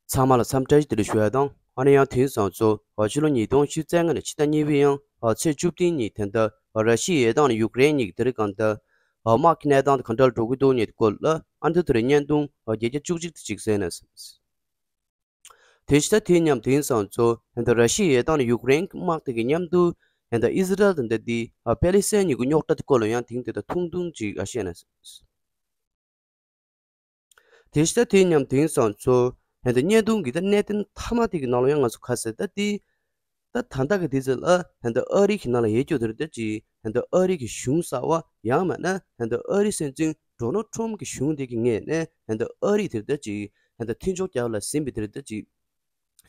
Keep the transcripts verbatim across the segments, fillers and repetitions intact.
ཚང་མ་ལ་འཚམས་འདྲི་བཀྲ་ཤིས་བདེ་ལེགས་ཞུ་ཡ་དང་། ཨ་ནི་ཡང་དེང་སང་ཚོ་ཕྱི་ལོ་ཉིས་སྟོང་ཉི་ཤུ་རྩ་ལྔ་ནས་ཕྱི་ཟླ་གཉིས་པའི་ཡང་ཚེས་བཅུ་བདུན་ཉིན་དེ་འདྲ་ར་ཤི་ཡའི་དང་ནི་ཡུཀ་རེན་གཉིས་ཀྱི་དེ་རིང་གང་ལྟར་དམག་གི་གནས་སྟངས་དེ་ག་འདྲ་འགྲོ་གི་འདུག་ཉིད་སྐོར་ལ་ཨ་ནི་དེ་རིང་བརྙན་ཐུང་བརྒྱད་བརྒྱ་བཅུ་གཅིག་དེ་ཅིག་གསན་ན། དེ་ཕྱི་ཟླ་དེ་མཉམ་དེང་སང་ཚོ་ཧན་ད་ར་ཤི་ཡའི་དང་ནི་ཡུཀ་རེན་གྱི་དམག་དེ་གི་མཉམ་དུ་ཧན་ད་ཨི་ཟི་རལ་དང་འདི་དེ་ཕ་ལི་སི་ཐན་གཉིས་ཀྱི་རྙོག་དྲ་དེ་སྐོར་ལ་ཡང་དེང་དེ་ད་ཐུང་ཐུང་ཅིག་བཤད་ན། དེ་ཕྱི་ཟླ་དེ་མཉམ་དེང་སང་ཚོ་ཧན་ད་བརྙན་ཐུང་གི་ད་གནད་དོན་མཐའ་མ་དེ་གི་ནང་ལ་ཡང་ང་ཚོ་ཁ་གསལ་ད་དེ། ད་ད་ལྟ་གི་དུས་ཚོད་ལ་ཧན་ད་ཨ་རི་གི་ནང་ལ་ཡོད་རྒྱུ་དེ་རེད་ད་ཅིག་ཧན་ད་ཨ་རི་གི་གཞུང་གསར་བ་ཡང་མིན་ན་ཧན་ད་ཨ་རི་སྲིད་འཛིན་ཌོ་ནལ་ཊམ་གི་གཞུང་དེ་གི་ངོས་ནས་ཧན་ད་ཨ་རི་དེ་རེད་ད་ཅིག་ཧན་ད་མཐུན་ཕྱོགས་རྒྱབ་ལ་ཟིན་པའི་དེ་རེད་ད་ཅིག་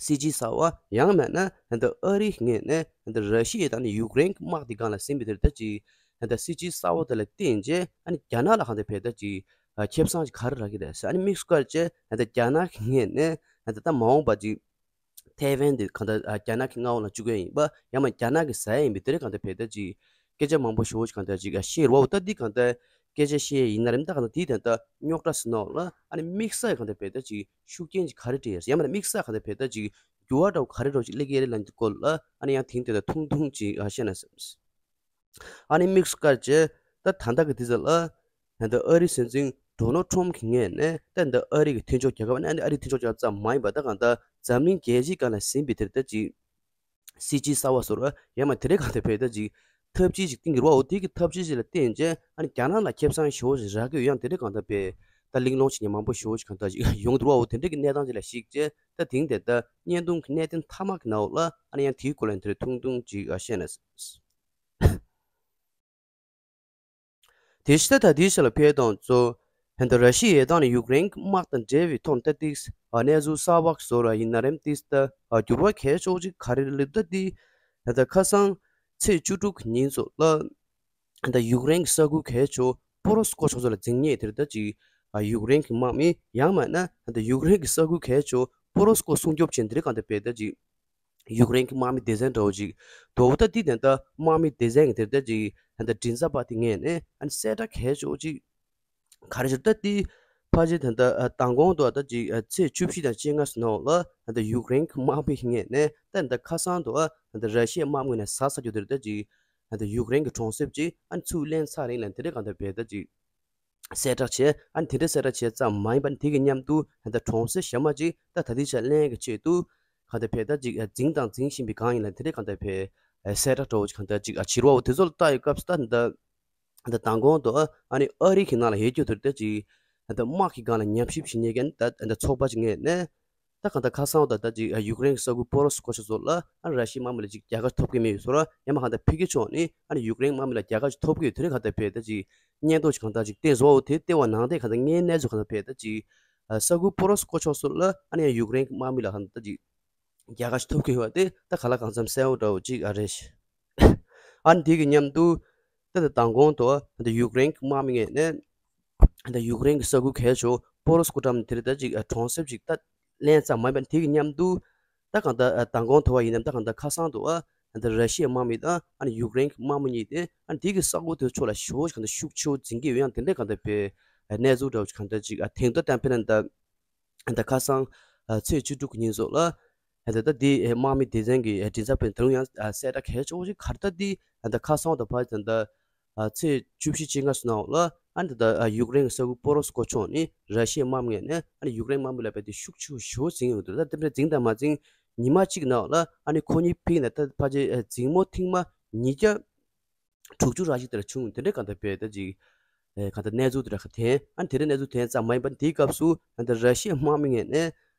སྲིད་སྤྱི་གསར་བ་ཡང་མིན་ན་ཧན་ད་ཨ་རི་གི་ངོས་ནས་ཧན་ད་ར་ཤི་ཡ་དང་ནི་ཡུཀ་རེན་གི་དམག་དེ་སྒང་ལ་ཟིན་པའི་དེ་རེད་ད་ཅིག་ཧན་ད་སྲིད་སྤྱི་གསར་བ་དེ་ལ་བརྟེན་རྗེས་ཨ་ནི་རྒྱ་ནག་ལ་གང་ལྟར་བས་ད་ཅིག་ཁེ་བཟང་ཅིག་ག་རེ་རག་གི་རེད་ཟེར། ཨ་ནི་དམིགས་སུ་བཀར་རྗེས་ཧན་ད་རྒྱ་ནག་གི་ངོས་ནས་ཧན་ད་ད་མ་འོངས་པ་ཅིག་ཐའེ་ཝན་དེ་གང་ལྟར་རྒྱ་ནག་གི་མངའ་འོག་ལ་བཅུག་གི་ཡིན་པ་ཡང་མིན་རྒྱ་ནག་གི་ཟ་ཡ་ཡིན་པའི་དེ་རིང་གང་ལྟར་བས་ད་ཅིག་སྐད་ཆ་མང་པོ་ཞེ་པོ་ཅིག་གང་ལྟར་ཅིག་བཤད་རོགས་ད་འདི་གང་ལྟར་སྐད་ཆ་བཤད་ཡ་ཡིན་ན་རེད་ད་གང་ལྟར་དེའི་དོན་དག་རྙོག་དྲ་ཟེར་ནོ་ལ་ཨ་ནི་དམིགས་བསལ་གང་ལྟར་བས་ད་ཅིག་ཤུགས་རྐྱེན་ཅིག་ག་རེ་སྤྲད་ཡ་ཡང་མིན་དམིགས་བསལ་གང་ལྟར་བས་ད་ཅིག་འགྱུར་བ་འདྲ་བོ་ག་རེ་འདྲ་བོ་ཅིག་སླེབས་ཀྱི་རེད་ལབ་འདི་སྐོར་ལ་ཨ་ནི་ཡང་དེང་དེ་ལ་ཐུང་ཐུང་ཅིག་བཤད་ན་བསམ། ཨ་ནི་དམིགས་སུ་བཀར་བྱས་ད་ད་ལྟ་གི་དུས་ཚོད་ལ་ད་ལྟ་ཨ་རི་སྲིད་འཛིན་ཌོ་ནལ་ཊམ་གྱི་ངོས་ནས་ད་ལྟ་ཨ་རི་གི་མཐུན་ཕྱོགས་རྒྱལ་ཁབ་ཨ་ནི་ཨ་རི་མཐུན་ཕྱོགས་རྒྱལ་ཁབ་ཙམ་མ་ཡིན་པ་ད་གང་ལྟར་འཛམ་གླིང་རྒྱལ་སྤྱིའི་སྒང་ལ་ཟིན་པའི་དེར་ད་ཅིག་སྲིད་སྤྱི་གསར་བ་ཟེར་བ་ཡང་མ་དེ་རེད་གང་ལྟར་བས་ད་ཅིག་ཐབས་ཇུས་ཅིག་བཏིང་གི་རེད་བ། འོ་དེ་གི་ཐབས་ཇུས་ཅིག་ལ་བརྟེན་བྱས་ཨ་ནི་རྒྱ་ནག་ལ་ཁེ་བཟང་ཞེ་པོ་ཞིག་རག་གི་ཡོད་ཡང་དེ་རེད་གང་ལྟར་བས་ད་གླེང་སློང་བྱེད་མཁན་མང་པོ་ཞེ་པོ་ཞིག་གང་ལྟར་ཅིག་ཡོང་གི་འདུག་བ། འོ་དེ་འདྲ་གི་གནས་སྟངས་ཅིག་ལ་གཞིགས་བྱས་ད་དེང་དེ་ད་བརྙན་ཐུང་གི་གནད་དོན་མཐའ་མ་གི་ནང་ལ་ཨ་ནི་ཡང་དེའི་སྐོར་ལ་དེ་རེད་ཐུང་ཐུང་ཅིག་བཤད་ན། དེ་ཕྱི་ད་ལྟ་དེའི་ཆ་ལ་ཕེབས་དང་གཙོ་ཧན་ད་ར་ཤི་ཡའི་དང་ནི་ཡུཀ་རེན་གྱི་དམག་དང་འབྲེལ་བའི་ཐོག་ཏ་ཏིག་གནས་ཚུལ་གསར་པ་བཟོ་ར་ཡིན་ན་རེམ་ཏིག་ད་འགྱུར་བ་གལ་ཆོག་ཅིག་ག་རེ་ལབ་ད་ཏི་ཧན་ད་ཁ་སང་ཚེས་བཅུ་དྲུག་གི་ཉིན་ཚོ་ལ་ཧན་ད་ཡུཀ་རེན་གྱི་ས་ཁུལ་གལ་ཆོག་པོ་རོ་སི་ཀོ་ཕྱོགས་ཚོ་ལ་འཛིང་ཉེས་དེར་ད་ཅིག་ཡུཀ་རེན་གྱི་དམག་མི་ཡང་མ་ན་ཧན་ད་ཡུཀ་རེན་གྱི་ས་ཁུལ་གལ་ཆོག་པོ་རོ་སི་ཀོ་སྲུང་སྐྱོབ་ཅན་དེར་གང་ད་བས་ད་ཅིག་ཡུཀ་རེན་གྱི་དམག་མི་སྡེ་ཚན་འདྲ་བོ་ཅིག་འདུག་ད་དེ་དེ་འདྲ་དམག་མི་སྡེ་ཚན་གྱི་དེ་འདྲ་ཅིག་ད་མགྲིན་ཚབ་པ་དེ་ངས་ནས་ཨ་ནི་གསལ་བསྒྲགས་གལ་ཆེ་བོ་ཅིག་ག་རེ་ཞིག་ད་དེ་ཕལ་ཆེར་ད་ལྟ་མདང་དགོང་དུ་ད་ཅིག་ཚེས་བཅུ་བཞི་དང་བཅོ་ལྔ་ནང་ལ་ད་ཡུཀ་རེན་གྱི་དམག་མི་ངས་ནས་ད་ད་ཁ་སང་དུ་ད་ར་ཤི་ཡའི་དམག་མི་ནས་ཟ་ས་རྒྱུ་དེ་ད་ཅིག་ད་ཡུཀ་རེན་གྱི་གྲོང་གསེབ་ཅིག་ཨ་ནི་ཚུར་ལེན་ཚར་རིང་ལ་དེ་འདྲ་གང་ད་བས་ད་ཅིག་གསལ་བསྒྲགས་བྱས། ཨ་ནི་དེ་འདྲ་གསལ་བསྒྲགས་བྱས་ཙམ་མ་ཡིན་པར་དེ་གི་མཉམ་དུ་ད་ལྟ་གྲོང་གསེབ་གཞན་མ་ཅིག་ད་ད་ལྟའི་ཆར་ལེན་གྱི་ཆེད་དུ་གང་ལྟར་བས་ད་ཅིག་འཛིང་དང་འཛིང་བཞིན་པའི་སྒང་ཡིན་ལ་དེ་འདྲ་གང་ལྟར་བས་གསལ་བསྒྲགས་འདྲ་བོ་ཅིག་གང་ལྟར་ཅིག་ཨ་བྱེད་རོགས་དེ་ཚོ་ལ་ལྟ་ཡི་སྐབས་སུ་ད་ད་ད་མདང་དགོང་དུ་ཨ་ནི་ཨ་རི་གི་ནང་ལ་ཡོད་རྒྱུ་དེར་ད་ཅིག་ད་དམག་གི་སྒང་ལ་ཉམས་ཞིབ་བྱེད་མཁན་ད་ད་ཚོགས་པ་ཅིག་ངས་ནས། ད་གང་ལྟར་ཁ་སང་ད་ལྟ་ཅིག་ཡུཀ་རེན་གྱི་ས་ཁུལ་པོ་རོ་སི་ཀོ་ཆ་སོགས་ལ་ཨ་ར་ཤི་དམག་མི་ལ་ཅིག་རྒྱལ་ཁ་ཐོབ་ཀྱི་མེད་སོགས་ཡང་མ་གང་ལྟར་ཕི་གི་ཕྱོགས་ནས་ཨ་ནི་ཡུཀ་རེན་དམག་མི་ལ་རྒྱལ་ཁ་ཅིག་ཐོབ་ཀྱི་ཡོད་དེ་རིང་གང་ལྟར་བས་ད་ཅིག་སྙན་ཐོ་ཅིག་གང་ལྟར་ཅིག་བསྟན་སོང་དེ་བལྟས་པ་ནང་དེ་གང་ལྟར་ངའི་གནས་ཚུལ་གང་ལྟར་བས་ད་ཅིག་ས་ཁུལ་པོ་རོ་སི་ཀོ་ཆ་སོགས་ལ་ཨ་ནི་ཡང་ཡུཀ་རེན་དམག་མི་ལ་གང་ལྟར་ཅིག་རྒྱལ་ཁ་ཅིག་ཐོབ་ཀྱི་ཡོད་དེ་ད་ག་ལ་གང་འཚམ་གསལ་བོ་འདྲ་བོ་ཅིག་ཨ་རེད། ཨ་ནི་དེ་གི་མཉམ་དུ་ད་ད་མདང་དགོང་དུ་ད་ཡུཀ་རེན་དམག་མི་ངས་ནས། ད་ཡུཀ་རེན་གྱི་ས་ཁུལ་གལ་ཆེ་བོ་པོ་རོ་སི་ཀོ་འགྲམ་དེར་ད་ཅིག་གྲོང་གསེབ་ཅིག་ད་ལེན་ཙམ་མ་ཡིན་པ་དེ་གི་མཉམ་དུ་ད་གང་ལྟར་མདང་དགོང་དུ་བ་ཡིན་ནམ་ད་གང་ལྟར་ཁ་སང་དུ་བ་ད་ར་ཤི་ཡའི་དམག་མི་དང་ཨ་ནི་ཡུཀ་རེན་གྱི་དམག་མི་གཉིས་དེ་ཨ་ནི་དེ་གི་ས་ཁུལ་དེ་ཕྱོགས་ལ་ཞེ་པོ་ཞིག་གང་ལྟར་ཤུགས་ཆེ་བོ་འཛིང་གི་ཡོད་ཡང་དེ་འདྲས་གང་ལྟར་བས་གནས་ཚུལ་འདྲ་བོ་ཞིག་གང་ལྟར་ཅིག་དེང་དུ་བསྟན་འཕེལ་ནས་ད། ད་ཁ་སང་ཚེས་བཅུ་དྲུག་གི་ཉིན་སོགས་ལ་ད་ད་དེ་དམག་མི་སྡེ་ཚན་གྱི་མགྲིན་ཚབ་པས་ད་རུང་ཡང་གསལ་བསྒྲགས་གལ་ཆེ་བོ་ཞིག་ག་རེ་ད་དེ་ད་ཁ་སང་དང་བར་ད་ད་ཚེས་བཅུ་བཞི་བཅོ་ལྔ་སོགས་ནང་ལ་ཨ་ནི་ད་ཡུཀ་རེན་གྱི་ས་ཁུལ་པོ་རོ་སི་ཀོ་ཕྱོགས་ནས་ར་ཤི་ཡའི་དམག་མི་ངས་ནས་ཨ་ནི་ཡུཀ་རེན་དམག་མི་ལ་བས་དེ་ཤུགས་ཆེ་བོ་ཞེ་པོ་འཛིང་ཡོང་འདུག་ད་དེ་འདྲ་འཛིང་དང་མ་འཛིང་ཉི་མ་གཅིག་ནང་ལ་ཨ་ནི་ཁོ་གཉིས་ཕིག་ནས་ད་ཕལ་ཆེར་འཛིང་མོ་ཐེངས་མ་ཉིས་བརྒྱ། དྲུག་ཅུ་ར་ཞིག་དེ་ལ་བྱུང་དེ་འདྲའི་གང་ལྟར་བས་ད་ཅིག་ཨེ་གང་ལྟར་གནས་ཚུལ་དེ་འདྲ་ག་དེ་ཨ་དེ་འདྲའི་གནས་ཚུལ་དེ་ཙམ་མ་ཡིན་པར་དེའི་སྐབས་སུ་ཨ་ད་ར་ཤི་ཡའི་དམག་མི་ངས་ནས་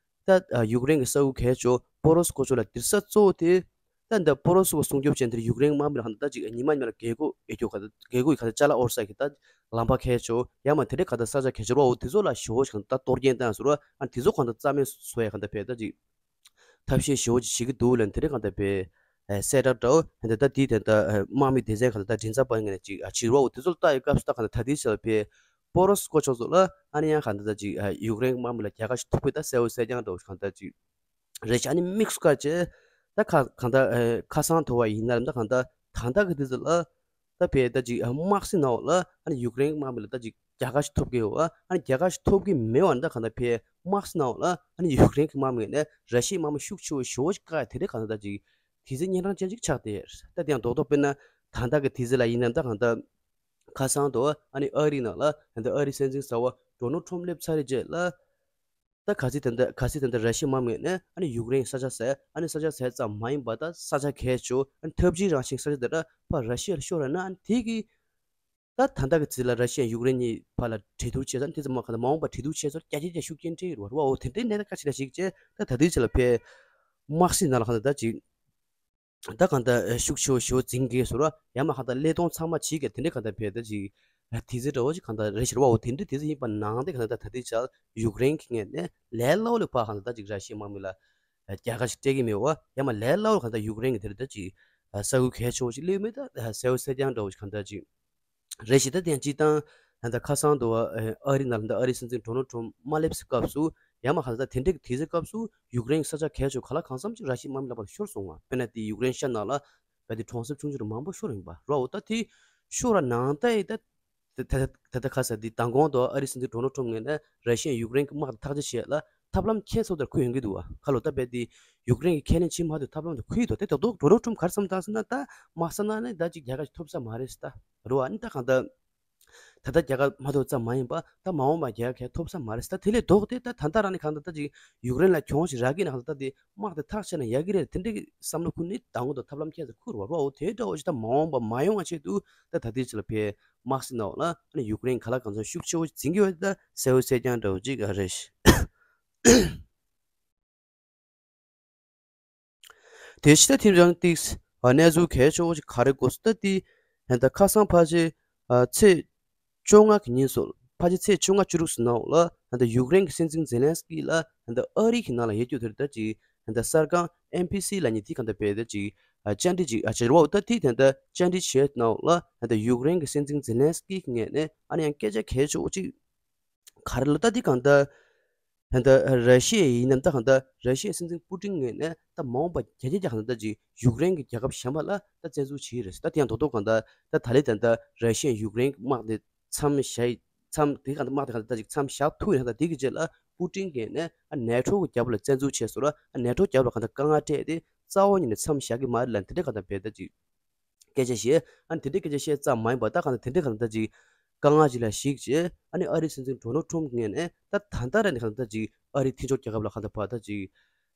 ད་ཡུཀ་རེན་གྱི་ས་ཁུལ་གལ་ཆེ་པོ་རོ་སི་ཀོ་ཕྱོགས་ལ་དེར་ས་གཙོ་བོ་དེ་ད་འདི་པོ་རོ་སི་ཀོ་སྲུང་སྐྱོབ་ཅན་དེར་ཡུཀ་རེན་དམག་མི་ལ་གང་ལྟར་ད་ཅིག་ཉི་མ་ཉི་མ་ལ་རྒྱལ་སྒོ་ཨེ་སྐྱོ་ག་ད་རྒྱལ་སྒོ་ཡི་ག་ད་ཅ་ལག་དབོར་ས་གི་ད་ལམ་པ་གལ་ཆེ་ཡང་མ་དེ་འདྲའི་ག་ད་ས་ཆ་གལ་ཆེ་རོ་འོ་དེ་ཚོ་ལ་ཞེ་པོ་ཞིག་གང་ད་གཏོར་སྐྱོན་བཏང་ཟེར་རོ་ཨ་དེ་ཚོ་གང་ད་རྩ་མེད་བཟོ་ཡ་གང་ད་བས་ད་ཅིག་ཐབས་ཤེས་ཞེ་པོ་ཅིག་བྱེད་ཀྱི་འདུག་ལབ་དེ་རིང་གང་ལྟར་བས་གསལ་བསྒྲགས་འདྲ་བོ་ད་ད་དེའི་དེ་ད་དམག་མི་སྡེ་ཚན་གང་ལྟར་ད་མགྲིན་ཚབ་པ་ངོས་ནས་ཅིག་བྱེད་རོགས་དེ་ཚོ་ལ་ལྟ་ཡི་སྐབས་སུ་ད་གང་ལྟར་ད་དེའི་ཆར་བས་པོ་རོ་སི་ཀོ་ཕྱོགས་སོགས་ལ་ཨ་ནི་ཡང་གང་ལྟར་ད་ཅིག་ཡུཀ་རེན་དམག་མི་ལ་རྒྱལ་ཁ་ཞིག་ཐོབ་གི་ད་གསལ་བོ་གསལ་རྐྱང་འདྲ་བོ་ཞིག་གང་ལྟར་ཅིག་རེད་ཤག་ཨ་ནི་དམིགས་སུ་བཀར་བྱས་ད་ག་གང་ལྟར་ཁ་སང་དུ་བ་ཡིན་ན་རམ་ད་གང་ལྟར་ད་ལྟ་གི་དུས་ཚོད་ལ་ད་བས་ད་ཅིག་དམག་སྲིད་ནང་ལ་ཨ་ནི་ཡུཀ་རེན་དམག་མི་ལ་ད་ཅིག་ རྒྱལ་ཁ་ཞིག་ཐོབ་ཀྱི་ཡོད་པ། ཨ་ནི་རྒྱལ་ཁ་ཞིག་ཐོབ་ཀྱི་མེད་པ་ནི་ད་གང་ལྟར་ཕར་དམག་སའི་ནང་ལ་ཨ་ནི་ཡུཀ་རེན་གྱི་དམག་མི་ངོས་ནས་ར་ཤི་ཡའི་དམག་མི་ཤུགས་ཆེ་བོ་ཞེ་པོ་ཅིག་བཀག་ཡ་དེ་འདྲའི་གང་ལྟར་ད་ཅིག་དུས་ཚོད་གཉན་འཕྲང་ཅན་ཅིག་ཆགས་བསྡད་ཡོད་རེད། ད་དེ་ཡང་རྡོག་རྡོག་དཔེར་ན་ད་ལྟ་གི་དུས་ཚོད་ལ་ཡིན་ན་ད་གང་ལྟར་ཁ་སང་དུ་ཨ་ནི་ཨ་རིའི་ནང་ལ་ད་ལྟ་ཨ་རིའི་སྲིད་འཛིན་གསར་པ་ཌོ་ནལ་ཊམ་སླེབས་ཚར་བའི་རྗེས་ལ། ད་གལ་སྲིད་ད་ལྟ་གལ་སྲིད་ད་ལྟ་ར་ཤི་ཡའི་དམག་མི་ནས་ཨ་ནི་ཡུཀ་རེན་གྱི་ས་ཆ་ཟ། ཨ་ནི་ས་ཆ་ཟ་ཙམ་མ་ཡིན་པར་ད་ས་ཆ་གལ་ཆེ་བོ་ཨ་ནི་འཐབ་ཇུས་རང་བཞིན་ས་ཆ་དེ་འདྲ་ཕར་ར་ཤི་ཡ་ལ་ཤོར་བ་ན། ཨ་ནི་དེ་གི་ད་ད་ལྟ་གི་ཚིག་ལ་ར་ཤི་ཡ་ཡུཀ་རེན་གཉིས་བར་ལ་འབྲེལ་གཏུག་བྱས་ཙང་དེ་ཙམ་མ་གང་ལྟར་མ་འོངས་པར་འབྲེལ་གཏུག་བྱས་ཙང་རྒྱ་ཆེ་རྒྱ་ཤུགས་རྐྱེན་འཕྲད་ཡོད་རེད་བ། འོ་དེ་འདྲའི་གནས་སྟངས་ཁ་ཤས་ལ་གཞིགས་བྱས་ད་ད་ལྟའི་ཆ་ལ་ཕར་དམག་སའི་ནང་ལ་གང་ལྟར་ད་ཅིག་ད་གང་ལྟར་ཤུགས་ཆེ་བོ་ཤུགས་འཛིན་གྱི་ཟེར་བ་ཡང་མ་གང་ལྟར་ཀླད་སྟོང་ཚང་མ་བྱེད་ཀྱི་དེ་འདྲའི་གང་ལྟར་ཕར་ད་ཅིག་དུས་ཚོད་འདྲ་བོ་ཅིག་གང་ལྟར་རེད་ཤག་རེད་བ། འོ་དེ་འདྲའི་དུས་ཚོད་ཡིན་པ་ནང་དེ་གང་ལྟར་ད་ད་ལྟའི་ཆར་ཡུཀ་རེན་གྱི་ངོས་ནས་ལས་སླ་བོ་ལ་ཕར་གང་ལྟར་ད་ཅིག་ར་ཤི་ཡའི་དམག་མི་ལ་རྒྱལ་ཁ་ཞིག་སྤྲད་ཀྱི་མེད་པ། ཡང་མ་ལས་སླ་བོ་གང་ལྟར་ཡུཀ་རེན་གྱི་དེར་ད་ཅིག་ས་ཁུལ་གལ་ཆེ་བོ་ཞིག་སླེབས་མེད་ད་གསལ་པོ་གསལ་རྐྱང་འདྲ་བོ་ཞིག་གང་ལྟར་ཅིག་རེད་ཤག་ད་དེ་ཡང་སྤྱིར་བཏང་ད་ལྟ་ཁ་སང་དུ་ཨ་རི་ནང་ལ་ད་ཨ་རིའི་སྲིད་འཛིན་ཌོ་ནལ་ཊམ་མ་སླེབས་སྐབས་སུ་ཡང་མ་གང་ལྟར་དེ་འདྲའི་དུས་ཚོད་སྐབས་སུ་ཡུཀ་རེན་གྱི་ས་ཆ་གལ་ཆེ་བོ་གང་ལ་གང་འཚམ་ཅིག་ར་ཤི་ཡའི་དམག་མི་ལག་པར་ཤོར་སོང་བ། དཔེར་ན་དེ་ཡུཀ་རེན་ཤར་ནང་ལ་བས་དེ་གྲོང་གསེབ་ཆུང་ཆུང་རུ་མང་པོ་ཤོར་ཡིན་པ་རེད་བ། འོ་ད་དེ་ཤོར་བ་ནང་ད་ཡི་ད། ད་ད་ད་ད་ཁ་ས་འདི་མདང་དགོང་དུ་ཨ་རིའི་སྲིད་འཛིན་ཌོ་ནལ་ཊམ་ངོས་ནས་ར་ཤི་ཡས་ཡུཀ་རེན་གྱི་དམག་དེ་ཐག་གཅོད་བྱེད་ཡ་ལ་ཐབས་ལམ་ཁྱད་མཚར་དེ་འཁུར་ཡོང་གི་འདུག་བ། ཁ་ལོ་ད་རྦད་དེ་ཡུཀ་རེན་གྱིས་ཁས་ལེན་བྱེད་མ་ཐུབ་ཐབས་ལམ་དེ་འཁུར་ཡི་འདུག་དེ་ད་དུང་ཌོ་ནལ་ཊམ་ག་རེ་བསམ་བཏང་ཟེར་ན། ད་དམག་ས་ནང་ནས་ད་ཅིག་རྒྱལ་ཁ་ཞིག་ཐོབ་ས་མ་རེད་ཟེར། ད་རེད་བ། ཨ་ནི་ད་གང་ལྟར་ད་ལྟ་རྒྱལ་ཁ་མ་ཐོབ་ཙམ་མ་ཡིན་པ་ད་མ་འོངས་པ་རྒྱལ་ཁ་ཐོབ་ས་མ་རེད་ཟེར། ད་དེ་ལས་ལྡོག་སྟེ་ད་ད་ལྟ་རང་ནས་གང་ལྟར་ད་ཅིག་ཡུཀ་རེན་ལ་གྱོང་ཞིག་རག་གི་ན་གང་ལྟར་ད་དེ་དམག་དེ་ཐག་བཅད་ན་ཡག་གི་རེད། དེ་འདྲའི་བསམ་བློ་འཁོར་ནས་མདང་དགོང་དུ་ཐབས་ལམ་ཁྱད་མཚར་འཁུར་བ་རེད་བ། འོ་དེ་འདྲ་བོ་ཞིག་ད་མ་འོངས་པ་མ་ཡོང་བ་ཆེད་དུ་ད་ད་ལྟའི་ཆ་ལ་ཕར་དམག་སའི་ནང་ལ་ཨ་ནི་ཡུཀ་རེན་ག་ལ་གང་འཚམ་ཤུགས་ཆེ་བོ་འཛིན་གྱི་ཡོད་དེ་ད་གསལ་པོ་གསལ་རྐྱང་འདྲ་བོ་ཅིག་ཨ་རེད། དེ་ཕྱི་ད་ཐེངས་རང་ཏིགས་གནས་ཚུལ་གལ་ཆེ་བོ་ཞིག་ག་རེ་གོ་སོང་ད་དེ་ད་ཁ་སང་ཕལ་ཆེར་ཚེས་བཅོ་ལྔ་གི་ཉིན་སོ་ཕལ་ཆེར་ཚེས་བཅོ་ལྔ་བཅུ་དྲུག་ཙམ་ནང་ལ་ད་ཡུཀ་རེན་གྱི་སྲིད་འཛིན་ཛེ་ལན་སི་ཀི་ལ་ད་ཨ་རི་གི་ནང་ལ་ཡོད་རྒྱུ་དེར་ད་ཅིག་ད་གསར་ཁང་ཨེན་བྷི་སི་ལབ་མཁན་དེ་གང་ལྟར་བས་ད་ཅིག་བཅར་འདྲི་ཅིག་བྱས་རེད་བ། ད་དེ་ད་བཅར་འདྲི་བྱས་ནང་ལ་ད་ཡུཀ་རེན་གྱི་སྲིད་འཛིན་ཛེ་ལན་སི་ཀི་ངོས་ནས་ཨ་ནི་ཡང་སྐད་ཆ་གལ་ཆེ་བོ་ཅིག་ག་རེ་ལབ་ད་དེ་གང་ལྟར། ད་ལྟ་ར་ཤི་ཡ་ཡིན་ནམ་ད་གང་ལྟར་ར་ཤི་ཡའི་སྲིད་འཛིན་པུ་ཏིན་ངོས་ནས་ད་མ་འོངས་པ་བརྒྱ་ཆ་བརྒྱ་གང་ལྟར་ད་ཅིག་ཡུཀ་རེན་གྱི་རྒྱལ་ཁབ་གཞན་པ་ལ་ད་བཙན་འཛུལ་བྱེད་ཀྱི་རེད། ད་དེ་ཡང་རྡོག་རྡོག་གང་ལྟར་ད་ད་ལྟའི་ད་ལྟ་ར་ཤི་ཡ་ཡུཀ་རེན་གྱི་དམག་དེ་མཚམས་བཞག་མཚམས་དེ་གང་ལྟར་དམག་དེ་གང་ལྟར་ད་ཅིག་མཚམས་བཞག་ཐུབ་ཡོད་ན་ད་དེ་གི་རྗེས་ལ་པུ་ཏིན་གྱིས་ནས་ཨ་ནེ་ཊོ་གི་རྒྱབ་ལ་བཙན་འཛུལ་བྱས་སོང་ར། ཨ་ནེ་ཊོ་རྒྱབ་ལ་གང་ལྟར་དཀའ་ངལ་སྤྲད་དེ་རྩ་བ་ཉིད་ནས་མཚམས་བཞག་གི་མ་རེད་ལབ་དེ་འདྲ་གང་ལྟར་བས་ད་ཅིག་སྐད་ཆ་བཤད། ཨ་ནི་དེ་འདྲའི་སྐད་ཆ་བཤད་ཙམ་མ་ཡིན་པར་ད་གང་ལྟར་དེ་འདྲའི་གང་ལྟར་ད་ཅིག་དཀའ་ངལ་ཅིག་ལ་གཞིགས་བྱས་ཨ་ནི་ཨ་རིའི་སྲིད་འཛིན་ཌོ་ནལ་ཊམ་ངོས་ནས་ད་ད་ལྟ་ར་ནས་གང་ལྟར་ད་ཅིག་ཨ་རིའི་མཐུན་ཕྱོགས་རྒྱལ་ཁབ་ལ་གང་ལྟར་ཕར་ད་ཅིག་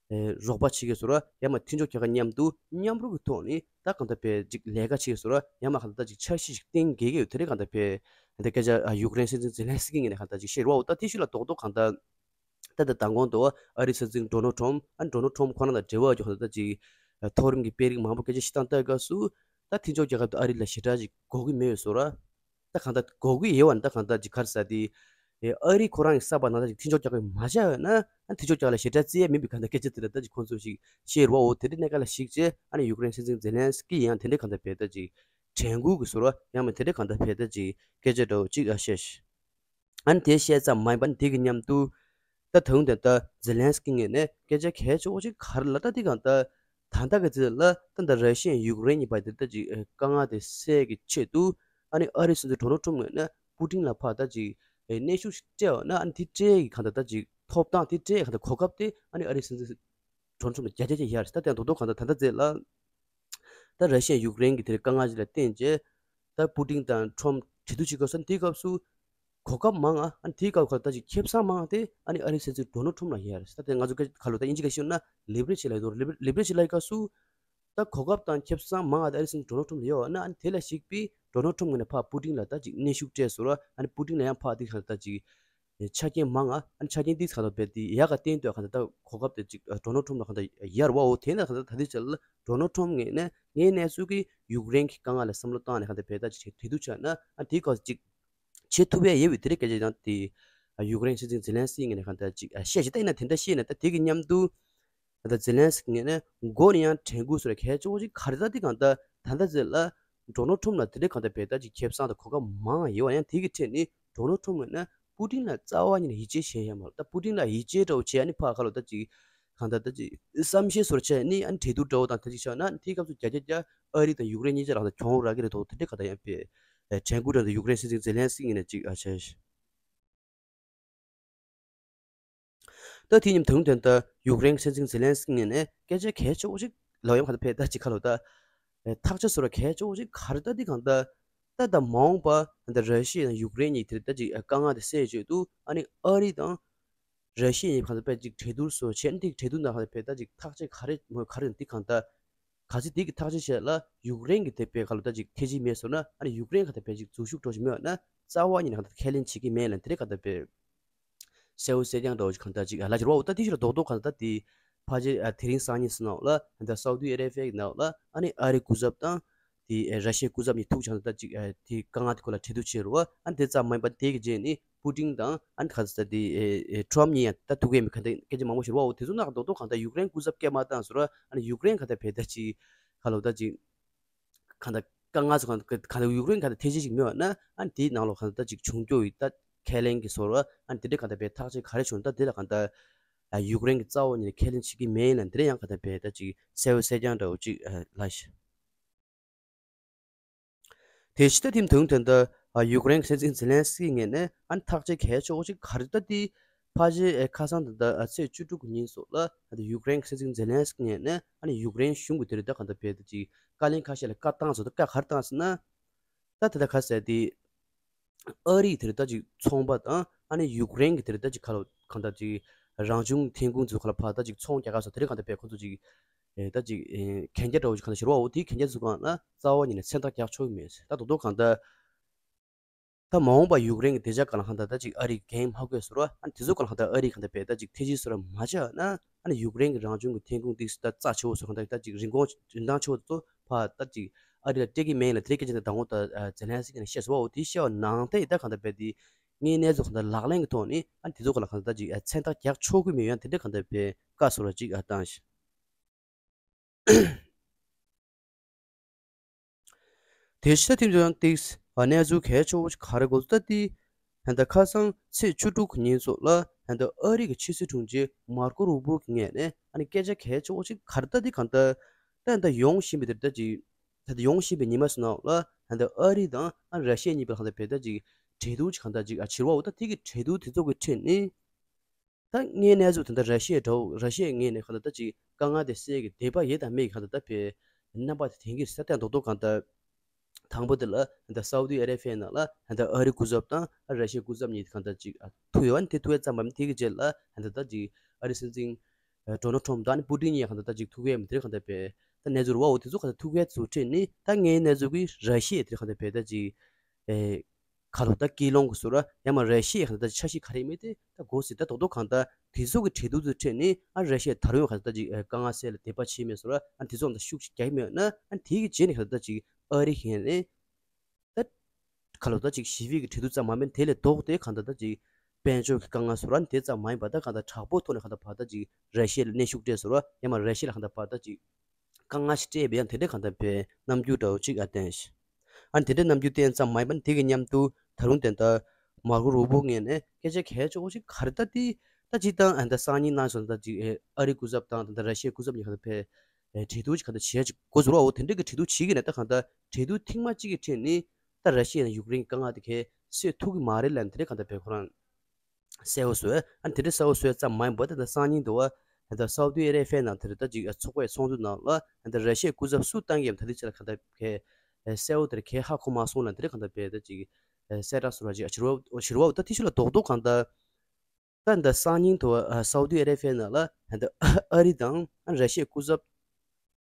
ཨེ་རོགས་པ་བྱེད་ཀྱི་ཟེར་ར། ཡང་མ་མཐུན་ཕྱོགས་རྒྱལ་ཁབ་མཉམ་དུ་མཉམ་རུབ་ཀྱི་ཐོག་ནས་ད་གང་ལྟར་ཕར་ཅིག་ལས་ཀ་བྱེད་ཀྱི་ཟེར་ར། ཡང་མ་གང་ལྟར་ད་ཅིག་འཆར་གཞི་ཞིག་བཏིང་དགོས་ཀྱི་ཡོད་དེ་འདྲའི་གང་ལྟར་ཕར་ད་སྐད་ཆ་ཨ་ཡུཀ་རེན་སྲིད་འཛིན་ཛེ་ལན་སི་ཀི་ངོས་ནས་གང་ལྟར་ཅིག་བཤད་རེད་བ། འོ་ད་དེ་ཤུལ་ལ་རྡོག་རྡོག་གང་ལྟར། ད་ལྟ་མདང་དགོང་དུ་ཨ་རིའི་སྲིད་འཛིན་ཌོ་ནལ་ཊམ་ཨ་ཌོ་ནལ་ཊམ་ཁོ་རང་དང་འབྲེལ་བ་ཡོད་ཁོ་ན་ད་ཅིག་མཐོ་རིམ་གྱི་དཔོན་རིགས་མང་པོ་སྐད་ཆ་བཤད་སྟངས་ལྟ་སྐབས་སུ་ད་མཐུན་ཕྱོགས་རྒྱལ་ཁབ་དང་ཨ་རི་ལ་ཞེ་དྲག་ཅིག་དགོས་ཀྱི་མེད་ཟེར་ར། ད་གང་ལྟར་དགོས་ཀྱི་ཡོད་པ་ནི་ད་གང་ལྟར་ཅིག་ག་རེ་ཟེར་དེ། ཨ་རི་ཁོ་རང་གི་ས་བབ་ནང་ད་ཅིག་མཐུན་ཕྱོགས་རྒྱལ་ཁབ་མ་ཆགས་ཡོད་ན་ཨ་མཐུན་ཕྱོགས་རྒྱལ་ཁབ་ལ་ཞེ་དྲག་བརྩི་ཡ་མིན་པའི་གང་ལྟར་སྐད་ཆ་དེ་འདྲ་ད་ཅིག་ཁོང་ཚོས་ཅིག་བཤད་རེད་བ། འོ་དེ་འདྲའི་གནས་སྐབས་ལ་གཞིགས་བྱས་ཨ་ནི་ཡུཀ་རེན་སྲིད་འཛིན་ཛེ་ལན་སི་ཀི་ཡང་དེ་འདྲའི་གང་ལྟར་བས་ད་ཅིག་དྲན་སྐུལ་གྱི་ཟེར་ར། ཡང་མིན་དེ་འདྲའི་གང་ལྟར་བས་ད་ཅིག་སྐད་ཆ་འདྲ་བོ་ཅིག་ཨ་བཤད་ཤག་ཨ་ནི་དེ་བཤད་ཙམ་མ་ཡིན་པར་དེ་གི་མཉམ་དུ། ད་ད་དུང་ད་ལྟ་ཛེ་ལན་སི་ཀི་ངོས་ནས་སྐད་ཆ་གལ་ཆེ་བོ་ཞིག་ག་རེ་ལབ་ད་དེ་གང་ལྟར་ད་ལྟ་གི་ཚེ་ལ་ད་ལྟ་ར་ཤི་ཡ་ཡུཀ་རེན་གཉིས་བར་དེ་ད་ཅིག་དཀའ་ངལ་དེ་སེལ་གྱི་ཆེད་དུ་ཨ་ནི་ཨ་རིའི་སྲིད་འཛིན་ཌོ་ནལ་ཊམ་ངོས་ནས་པུ་ཏིན་ལ་ཕར་ད་ཅིག་གནོན་ཤུགས་ཤིག་སྤྲད་པ་ན་ཨ་ནི་དེ་སྤྲད་ཀྱི་གང་ལྟར་ད་ཅིག་ཐོབ་ཐང་དེ་སྤྲད་ཀྱི་གང་ལྟར་གོ་སྐབས་དེ་ཨ་ནི་ཨ་རིའི་སྲིད་འཛིན་ཌོ་ནལ་ཊམ་ལ་བརྒྱ་ཆ་བརྒྱ་ཡར་ད་ལྟ་རྡོག་རྡོག་གང་ལྟར་ད་ལྟ་ཚེ་ལ། ད་ར་ཤི་ཡ་ཡུཀ་རེན་གྱི་དེར་དཀའ་ངལ་ཅིག་ལ་བརྟེན་བྱས། ད་པུ་ཏིན་དང་ཁྲོམ་གྲོས་བསྡུར་བྱེད་དགོས་ས་དེའི་སྐབས་སུ། གོ་སྐབས་མང་ང་ཨ་ནི་དེའི་སྐབས་ཁར་ད་ཅིག་ཁེ་བཟང་མང་ང་དེ་ཨ་ནི་ཨ་རིའི་སྲིད་འཛིན་ཌོ་ནལ་ཁྲོམ་ལ་ཡོད་རེད། ད་དེ་ང་ཚོ་ཁ་ལོ་ད་དབྱིན་ཇི་སྐད་ཤོད་ན་ལེ་བི་རེ་ཇི་ལབ་ཡོད་རེད། ལེ་བི་རེ་ཇི་ལབ་ཡོད་སྐབས་སུ། ད་གོ་སྐབས་དང་ཁེ་བཟང་མང་ང་དེ་ཨ་རིའི་སྲིད་འཛིན་ཌོ་ནལ་ཁྲོམ་ལ་ཡོད་ན་ཨ་ནི་དེ་ལ་གཞིགས་པའི་ཌོ་ནལ་ཁྲོམ་ངོས་ནས་ཕར་པུ་ཏིན་ལ་ད་ཅིག་གནོན་ཤུགས་སྤྲད་སོང་ར། ཨ་ནི་པུ་ཏིན་ལ་ཡང་ཕར་དེ་ག་ད་ཅིག་ཆ་རྐྱེན་མང་ང་ཨ་ནི་ཆ་རྐྱེན་འདི་ཚ་ལོ་བས་དེ་ཡག་ག་བསྟན་དུས་ག་ད་ད་གོ་སྐབས་དེ་ཅིག་ཌོ་ནལ་ཁྲོམ་ལ་ག་ད་ཡར་བའོ། དེ་ནས་ག་ད་ད་དེ་ཆ་ལ་ཌོ་ནལ་ཁྲོམ་ངོས་ནས་ངའི་གནས་ཚུལ་གྱི་ཡུཀ་རེན་གྱི་དཀའ་ངལ་ལ་བསམ་བློ་བཏང་ནས་ག་ད་བས་ད་ཅིག་གྲོས་བསྡུར་བྱས་ན་ཨ་དེ་ག་ཅིག་བྱེད་ཐུབ་ཡས་ཡོད་པའི་དེ་རིང་སྐད་ཆ་དང་དེ་ཡུཀ་རེན་སྲིད་འཛིན་ཛེ་ལན་སི་ངོས་ནས་ག་ད་ཅིག་བཤད་ཅིག་ད་ཡིན་ན་དེ་འདྲ་བཤད་ན་ད་དེ་གི་མཉམ་དུ། ད་ཛེ་ལན་སི་ངོས་ནས་མགོ་ནས་ཡང་དྲན་སྐུལ་སོགས་ལ་གལ་ཆེ་བོ་ཞིག་ག་རེ་ད་དེ་གང་ལྟར་ད་ལྟ་ཚེ་ལ་ཌོ་ནལ་ཁྲོམ་ལ་དེ་འདྲའི་གང་ལྟར་བས་ད་ཅིག་ཁེ་བཟང་དང་གོ་སྐབས་མང་ཡོད་པ་ཡང་དེ་གི་ཁྲོད་ནས་ཌོ་ནལ་ཁྲོམ་ངོས་ནས་པུ་ཏིན་ལ་རྩ་བ་ཉིད་ནས་ཡིད་ཆེས་བྱས་ཡོད་མ་རེད། ད་པུ་ཏིན་ལ་ཡིད་ཆེས་འདྲ་བོ་བྱས་ཨ་ནི་ཕར་ཁ་ལོ་ད་ཅིག་གང་ལྟར་ད་ཅིག་བསམ་ཤེས་སོགས་བྱས་ནས་ཨ་ནི་གྲོས་བསྡུར་འདྲ་བོ་དང་དེ་ཅིག་བྱས་ན་དེའི་སྐབས་སུ་བརྒྱ་ཆ་བརྒྱ་ཨ་རི་དང་ཡུཀ་རེན་གཉིས་ཆ་རང་ལ་གྱོང་རག་གི་རེད་དོ། དེ་འདྲའི་གང་ལྟར་ཡང་བས་དྲན་སྐུལ་འདྲ་ད་ཡུཀ་རེན་སྲིད་འཛིན་ཛེ་ལན་སི་ངོས་ནས་ཅིག་ཨ་བྱས། ད་དེ་མཉམ་དུ་དེ་ད་ཡུཀ་རེན་གྱི་སྲིད་འཛིན་ཛེ་ལན་སི་ཀི་ངོས་ནས་སྐད་ཆ་གལ་ཆེ་བོ་ཞིག་ལབ་ཡོང་། ག་ད་ཕེ་ད་ཅིག་ཁ་ལོ་ད་ཐག་ཆོད་སོ་ར་གལ་ཆེ་བོ་ཞིག་ག་རེ་ད་འདི་གང་ད་ད་ད་མ་འོངས་པ་ད་ར་ཤི་ཡ་དང་ཡུཀ་རེན་གཉིས་དེ་ད་ཅིག་དཀའ་ངལ་དེ་སེལ་བྱེད་དུ་ཨ་ནི་ཨ་རི་དང་ར་ཤི་ཡ་གཉིས་གང་ད་ཕེ་ཅིག་གྲོས་བསྡུར་སོ་བྱས་འདི་གྲོས་བསྡུར་ནང་གང་ད་ཕེ་ད་ཅིག་ཐག་གཅོད་ག་རེ་མོ་ག་རེ་འདི་གང་ད་ག་ཚོད་འདི་གི་ཐག་གཅོད་བྱས་ལ་ཡུཀ་རེན་གི་དེ་ཕེ་ག་ལོ་ད་ཅིག་ཐེ་ཇི་མེད་སོ་ན་ཨ་ནི་ཡུཀ་རེན་གང་ད་ཕེ་ཅིག་འཛུལ་ཞུགས་འགྲོ་ཞིག་མེད་ན་རྩ་བ་ཉིད་ནས་གང་ད་ཁས་ལེན་བྱེད་ཀྱི་མེད་ལ་འདི་རེད་གང་ད་ཕེ། གསལ་བོ་གསལ་རྐྱང་འདྲ་བོ་ཞིག་གང་ལྟར་ཅིག་ལ་ཅིག་རོ་ད་དེ་ཞིག་ལ་རྡོག་རྡོག་གང་ལྟར་དེ་ཕལ་ཆེར་དེ་རིང་སང་ཉིན་སུ་ནང་ལ་ད་སའུ་དི་ཨ་རེ་བྷི་ཡའི་ནང་ལ་ཨ་ནི་ཨ་རི་སྐུ་ཚབ་དང་དེ་ར་ཤི་ཡའི་སྐུ་ཚབ་གཉིས་ཐུག་ཆགས་ད་ཅིག་དེ་དཀའ་ངལ་དེ་སྐོར་ལ་གྲོས་བསྡུར་བྱས་རོ། ཨ་ནི་དེ་ཙམ་མ་ཡིན་པ་དེ་གི་རྗེས་ནི་པུ་ཏིན་དང་ཨ་ནི་ག་ཚོད་དེ་ཊྲམ་གཉིས་ཡང་ད་ཐུག་གི་མི་ག་འདྲ་སྐད་ཆ་མང་པོ་ཞིག་རོ། དེ་ཚོ་ནང་རྡོག་རྡོག་གང་ལྟར་ཡུཀ་རེན་སྐུ་ཚབ་སྐད་མ་བཏང་སོ་ར། ཨ་ནི་ཡུཀ་རེན་གང་ལྟར་བེད་ད་ཅིག་ག་ལོ་ད་ཅིག་གང་ལྟར་དཀའ་ངལ་ཚོ་གང་གང་ལྟར་ཡུཀ་རེན་གང་ལྟར་ཐེ་ཇི་ཞིག་མེད་པ་ན་ཨ་ནི་དེའི་ནང་ལོགས་གང་ལྟར་ཅིག་བྱུང་རྒྱུ་ཡི་ད་ཁས་ལེན་གྱི་བཟོ་འདྲ་ཨ་ནི་དེ་འདྲ་གང་ལྟར་བས་ཐག་གཅོད་ག་རེ་བྱུང་ད་དེ་ལ་གང་ལྟར་ཡུཀ་རེན་གྱི་རྩ་བ་ཉིད་ནས་ཁས་ལེན་བྱེད་ཀྱི་མེད་ཡིན་ན་དེ་འདྲ་ཡང་གང་ལྟར་བས་ད་ཅིག་གསལ་བོ་གསལ་རྐྱང་འདྲ་བོ་ཅིག་ལ་ཤི། དེ་ཕྱི་ད་ཐིམ་དུང་དོན་དུ་ཡུཀ་རེན་གྱི་སྲིད་འཛིན་ཛེ་ལན་སི་ཀི་ངོས་ནས་ཨ་ནི་ཐག་གཅོད་གལ་ཆེ་བོ་ཅིག་ག་རེ་ད་དེ་ཕལ་ཆེར་ཁ་སང་ད་ལྟ་ཚེས་བཅུ་དྲུག་གི་ཉིན་སོགས་ལ་ད་ཡུཀ་རེན་གྱི་སྲིད་འཛིན་ཛེ་ལན་སི་ཀི་ངོས་ནས་ཨ་ནི་ཡུཀ་རེན་གཞུང་གི་དེ་རེད་ད་གང་ལྟར་བས་ད་ཅིག་བཀའ་བློན་ཁ་ཤས་ལ་བཀའ་བཏང་སོང་། ད་བཀའ་ག་རེ་བཏང་ཟེར་ན། ད་དེ་ད་ག་ཟེར་དེ། ཨ་རིའི་དེ་རེད་ད་ཅིག་ཚོང་པ་དང་ཨ་ནི་ཡུཀ་རེན་གྱི་དེ་རེད་ད་ཅིག་ཁ་ལོ་གང་ལྟར་ཅིག་རང་བྱུང་ཐོན་ཁུངས་ཚོ་ཁ་ལ་ཕར་ད་ཅིག་ཚོང་རྒྱག་ག་སོགས་དེ་རེད་གང་ལྟར་བས་ཁོ་ཚོ་ཅིག་ཨེ་ད་ཅིག་ཨེ་གན་རྒྱ་འདྲ་བོ་ཅིག་གང་ལྟར་ཞུ་རོགས་འོ་དེ་གན་རྒྱ་ཚོ་གང་ལ་རྩ་བ་ཉིད་ནས་མཚན་རྟགས་རྒྱག་ཆོག་གི་མེད་ཟེར། ད་རྡོག་རྡོག་གང་ལྟར་ད་མ་འོངས་པ་ཡུཀ་རེན་གྱི་བདེ་འཇགས་སྒང་ལ་གང་ལྟར་ད་ཅིག་ཨ་རི་འགན་མ་འཁུར་སོང་ར། ཨ་ནི་དེ་ཚོ་སྒང་ལ་གང་ལྟར་ཨ་རི་གང་ལྟར་བས་ད་ཅིག་ཐེ་ཇི་སོ་ར་མ་བྱས་ན་ཨ་ནི་ཡུཀ་རེན་གྱི་རང་བྱུང་གི་ཐོན་ཁུངས་དེ་ད་རྩ་ཆེ་བོ་སོ་གང་ལྟར་ད་ཅིག་རིན་གོང་རིན་ཐང་ཆེ་བོ་ཚོ་ཕར་ད་ཅིག་ཨ་རི་ལ་སྤྲད་ཀྱི་མེད་ལ་དེ་རིང་སྐད་ཆ་འདི་དང་པོ་ད་ཛེ་ལན་སི་ཀི་ནས་བཤད་སོང་བ། འོ་དེ་བཤད་པ་ནང་བསྟན་ད་གང་ལྟར་བས་དེ་དངོས་གནས་ཚོ་གང་ལྟར་ལག་ལེན་གྱི་ཐོག་ནས་ཨ་ནི་དེ་ཚོ་སྒང་ལ་གང་ལྟར་ད་ཅིག་མཚན་རྟགས་རྒྱག་ཆོག་གི་མེད་ཡང་དེ་འདྲ་གང་ལྟར་བས་བཀའ་སོ་ར་ཅིག་ཨ་བཏང་ཞིང་། དེ་ཕྱི་ད་ཐིམ་ཚོ་ཡང་ཏིགས་གནས་ཚུལ་གལ་ཆེ་བོ་ཞིག་ག་རེ་གོ་ད་ཏི། ཧན་ད་ཁ་སང་ཚེས་བཅུ་དྲུག་གི་ཉིན་སོགས་ལ་ཧན་ད་ཨ་རི་གི་ཕྱི་སྲིད་དྲུང་ཆེ་མར་ཀོ་རུ་བྷོ་གི་ངོས་ནས་ཨ་ནི་སྐད་ཆ་གལ་ཆེ་བོ་ཞིག་ག་རེ་ད་ཏི་གང་ལྟར་ད་ཧན་ད་ཡོང་བཞིན་པའི་དེ་ད་ཅིག་ད་ད་ཡོང་བཞིན་པའི་ཉི་མ་སོ་ནང་ལ་ཧན་ད་ཨ་རི་དང་ཨ་ར་ཤི་ཡ་གཉིས་པོ་ལ་ཧན་ད་བེ་ད་ཅིག་གྲོས་བསྡུར་ཅིག་གང་ལྟར་ཅིག་ཨ་བྱེད་རོགས་འོ་ད་དེ་གི་གྲོས་བསྡུར་དེ་ཚོ་གི་ཁྲོད་ནས། ད་དངོས་གནས་ཚུལ་དེ་འདྲ་ར་ཤི་ཡའི་འདྲ་བོ་ར་ཤི་ཡའི་ངོས་ནས་གང་ལྟར་ད་ཅིག་དཀའ་ངལ་དེ་སེལ་གྱི་འདོད་པ་ཡོད་དམ་མེད་ཀྱི་གང་ལྟར་ད་བས་རྣམ་པ་དེ་དེང་གི་ས་སྟེང་རྡོག་རྡོག་གང་ལྟར། དང་པོ་དེ་ལ་ད་སའུ་དི་ཨ་རེ་བྷི་ཡའི་ནང་ལ་ད་ཨ་རི་སྐུ་ཚབ་དང་ར་ཤི་ཡའི་སྐུ་ཚབ་གཉིས་གང་ལྟར་ཅིག་ཐུག་ཡོད་པ་ནི་དེ་ཐུག་ཡས་ཙམ་པ་མི་དེ་གི་རྗེས་ལ་ད་ད་ཅིག་ཨ་རི་སྲིད་འཛིན་ཌོ་ནལ་ཊམ་དང་ནི་པུ་ཏིན་གཉིས་གང་ལྟར་ད་ཅིག་ཐུག་ཡས་མི་དེ་གང་ལྟར་བས་ད་གནས་ཚུལ་རུ་བ་འོ་དེ་ཚོ་གང་ལྟར་ཐུག་ཡས་ཚུལ་ཁྲིད་ནི་ད་ངའི་གནས་ཚུལ་གི་ར་ཤི་ཡའི་དེ་གང་ལྟར་བས་ད་ཅིག་ཁ་ལོ་ད་སྐྱིད་ལོང་གི་སོ་ར་ཡང་མ་ར་ཤི་ཡའི་གང་ལྟར་འཆར་གཞི་ག་རེ་མེད་དེ་ད་གོ་སྲིད་ད་རྡོག་རྡོག་གང་ལྟར་དེ་ཚོ་གི་གྲོས་བསྡུར་ཚོ་ཁྲིད་ནས་ཨ་ར་ཤི་ཡ་ད་རུང་གང་ལྟར་ཅིག་དཀའ་ངལ་སེལ་ལ་དད་པ་བྱེད་མེད་སོ་ར་ཨ་དེ་ཚོ་གང་ལྟར་ཤུགས་ཤིག་རྒྱག་གི་མེད་ན་ཨ་དེ་གི་རྗེས་ནས་གང་ལྟར་ཅིག་ཨ་རི་གཞན་ནས་ད་ཁ་ལོ་ད་ཅིག་ཞི་བའི་གི་གྲོས་བསྡུར་ཙམ་མ་མིན་དེ་ལས་ལྡོག་སྟེ་གང་ལྟར་ད་ཅིག་དཔལ་འབྱོར་གི་དཀའ་ངལ་སོ་ར་དེ་ཙམ་མ་ཡིན་པ་ད་གང་ལྟར་དྲག་པོ་ཐོག་ནས་གང་ལྟར་བར་ད་ཅིག་ར་ཤི་ཡ་ལ་གནོན་ཤུགས་སྤྲད་སོ་ར་ཡང་མ་ར་ཤི་ཡ་ལ་གང་ལྟར་བར་ད་ཅིག་དཀའ་ངལ་ཞིག་སྤྲད་པའི་ཡང་དེ་འདྲ་གང་ལྟར་བའི་རྣམ་འགྱུར་འདྲ་བོ་ཅིག་ཨ་བསྟན་ཤིང་། ཨ་ནི་དེ་འདྲའི་རྣམ་འགྱུར་བསྟན་ཙམ་མ་ཡིན་པར་དེ་གི་མཉམ་དུ་ད་རུང་དེ་ལྟར་མར་ཀོ་རུ་བྷོ་ངོས་ནས་སྐད་ཆ་གལ་ཆེ་བོ་ཞིག་ག་རེ་ད་དེ་ད་སྤྱིར་བཏང་ཨ་ནི་ད་སང་ཉིན་གནང་སོང་ད་ཅིག་ཨ་རི་སྐུ་ཚབ་དང་ད་ལྟ་ར་ཤི་ཡའི་སྐུ་ཚབ་གཉིས་གང་ལྟར་བས་གྲོས་བསྡུར་ཅིག་གང་ལྟར་བྱས་ཅིག་འགོ་ཚུགས་རོགས་འོ་དེ་འདྲ་གི་གྲོས་བསྡུར་བྱེད་ཀྱི་ནས་ད་གང་ལྟར་གྲོས་བསྡུར་ཐེངས་མ་གཅིག་གི་ཁྲོད་ནས་ད་ར་ཤི་ཡ་དང་ཡུཀ་རེན་གྱི་དཀའ་ངལ་དེ་གས་སེལ་ཐུབ་ཀྱི་མ་རེད་ལབ་ནས་དེ་འདྲ་གང་ལྟར་བས་ཁོ་རང་གསལ་བོ་བཟོས། ཨ་ནི་དེ་འདྲའི་གསལ་བོ་བཟོས་ཙམ་མ་ཡིན་པར་ད་ལྟ་སང་ཉིན་དུ་བ་ད་ལྟ་སའུ་ཏི་ཨ་རེ་ཕི་ཡའི་ནང་དེར་ད་ཅིག་ཚོགས་པའི་ཚོགས་འདུ་ནང་ལ་ད་ལྟ་ར་ཤི་ཡའི་སྐུ་ཚབ་སུ་བཏང་གི་ཡོད་ད་དེ་ཆེད་ལ་གང་ལྟར་གས་གསལ་བོ་དེར་གས་ཧ་གོ་མ་སོང་ལ་དེ་འདྲ་གང་ལྟར་བས་ད་ཅིག་གསལ་བསྒྲགས་སོ་ར་ཅིག་ཨ་ཕྱིར་བ་ཕྱིར་བ་ད་དེ་ཆེད་ལ་རྡོག་རྡོག་གང་ལྟར་ད་ད་སང་ཉིན་དུ་བ་སའུ་ཏི་ཨ་རེ་ཕི་ཡའི་ནང་ལ་ད་ལྟ་ཨ་རི་དང་ར་ཤི་ཡའི་སྐུ་ཚབ་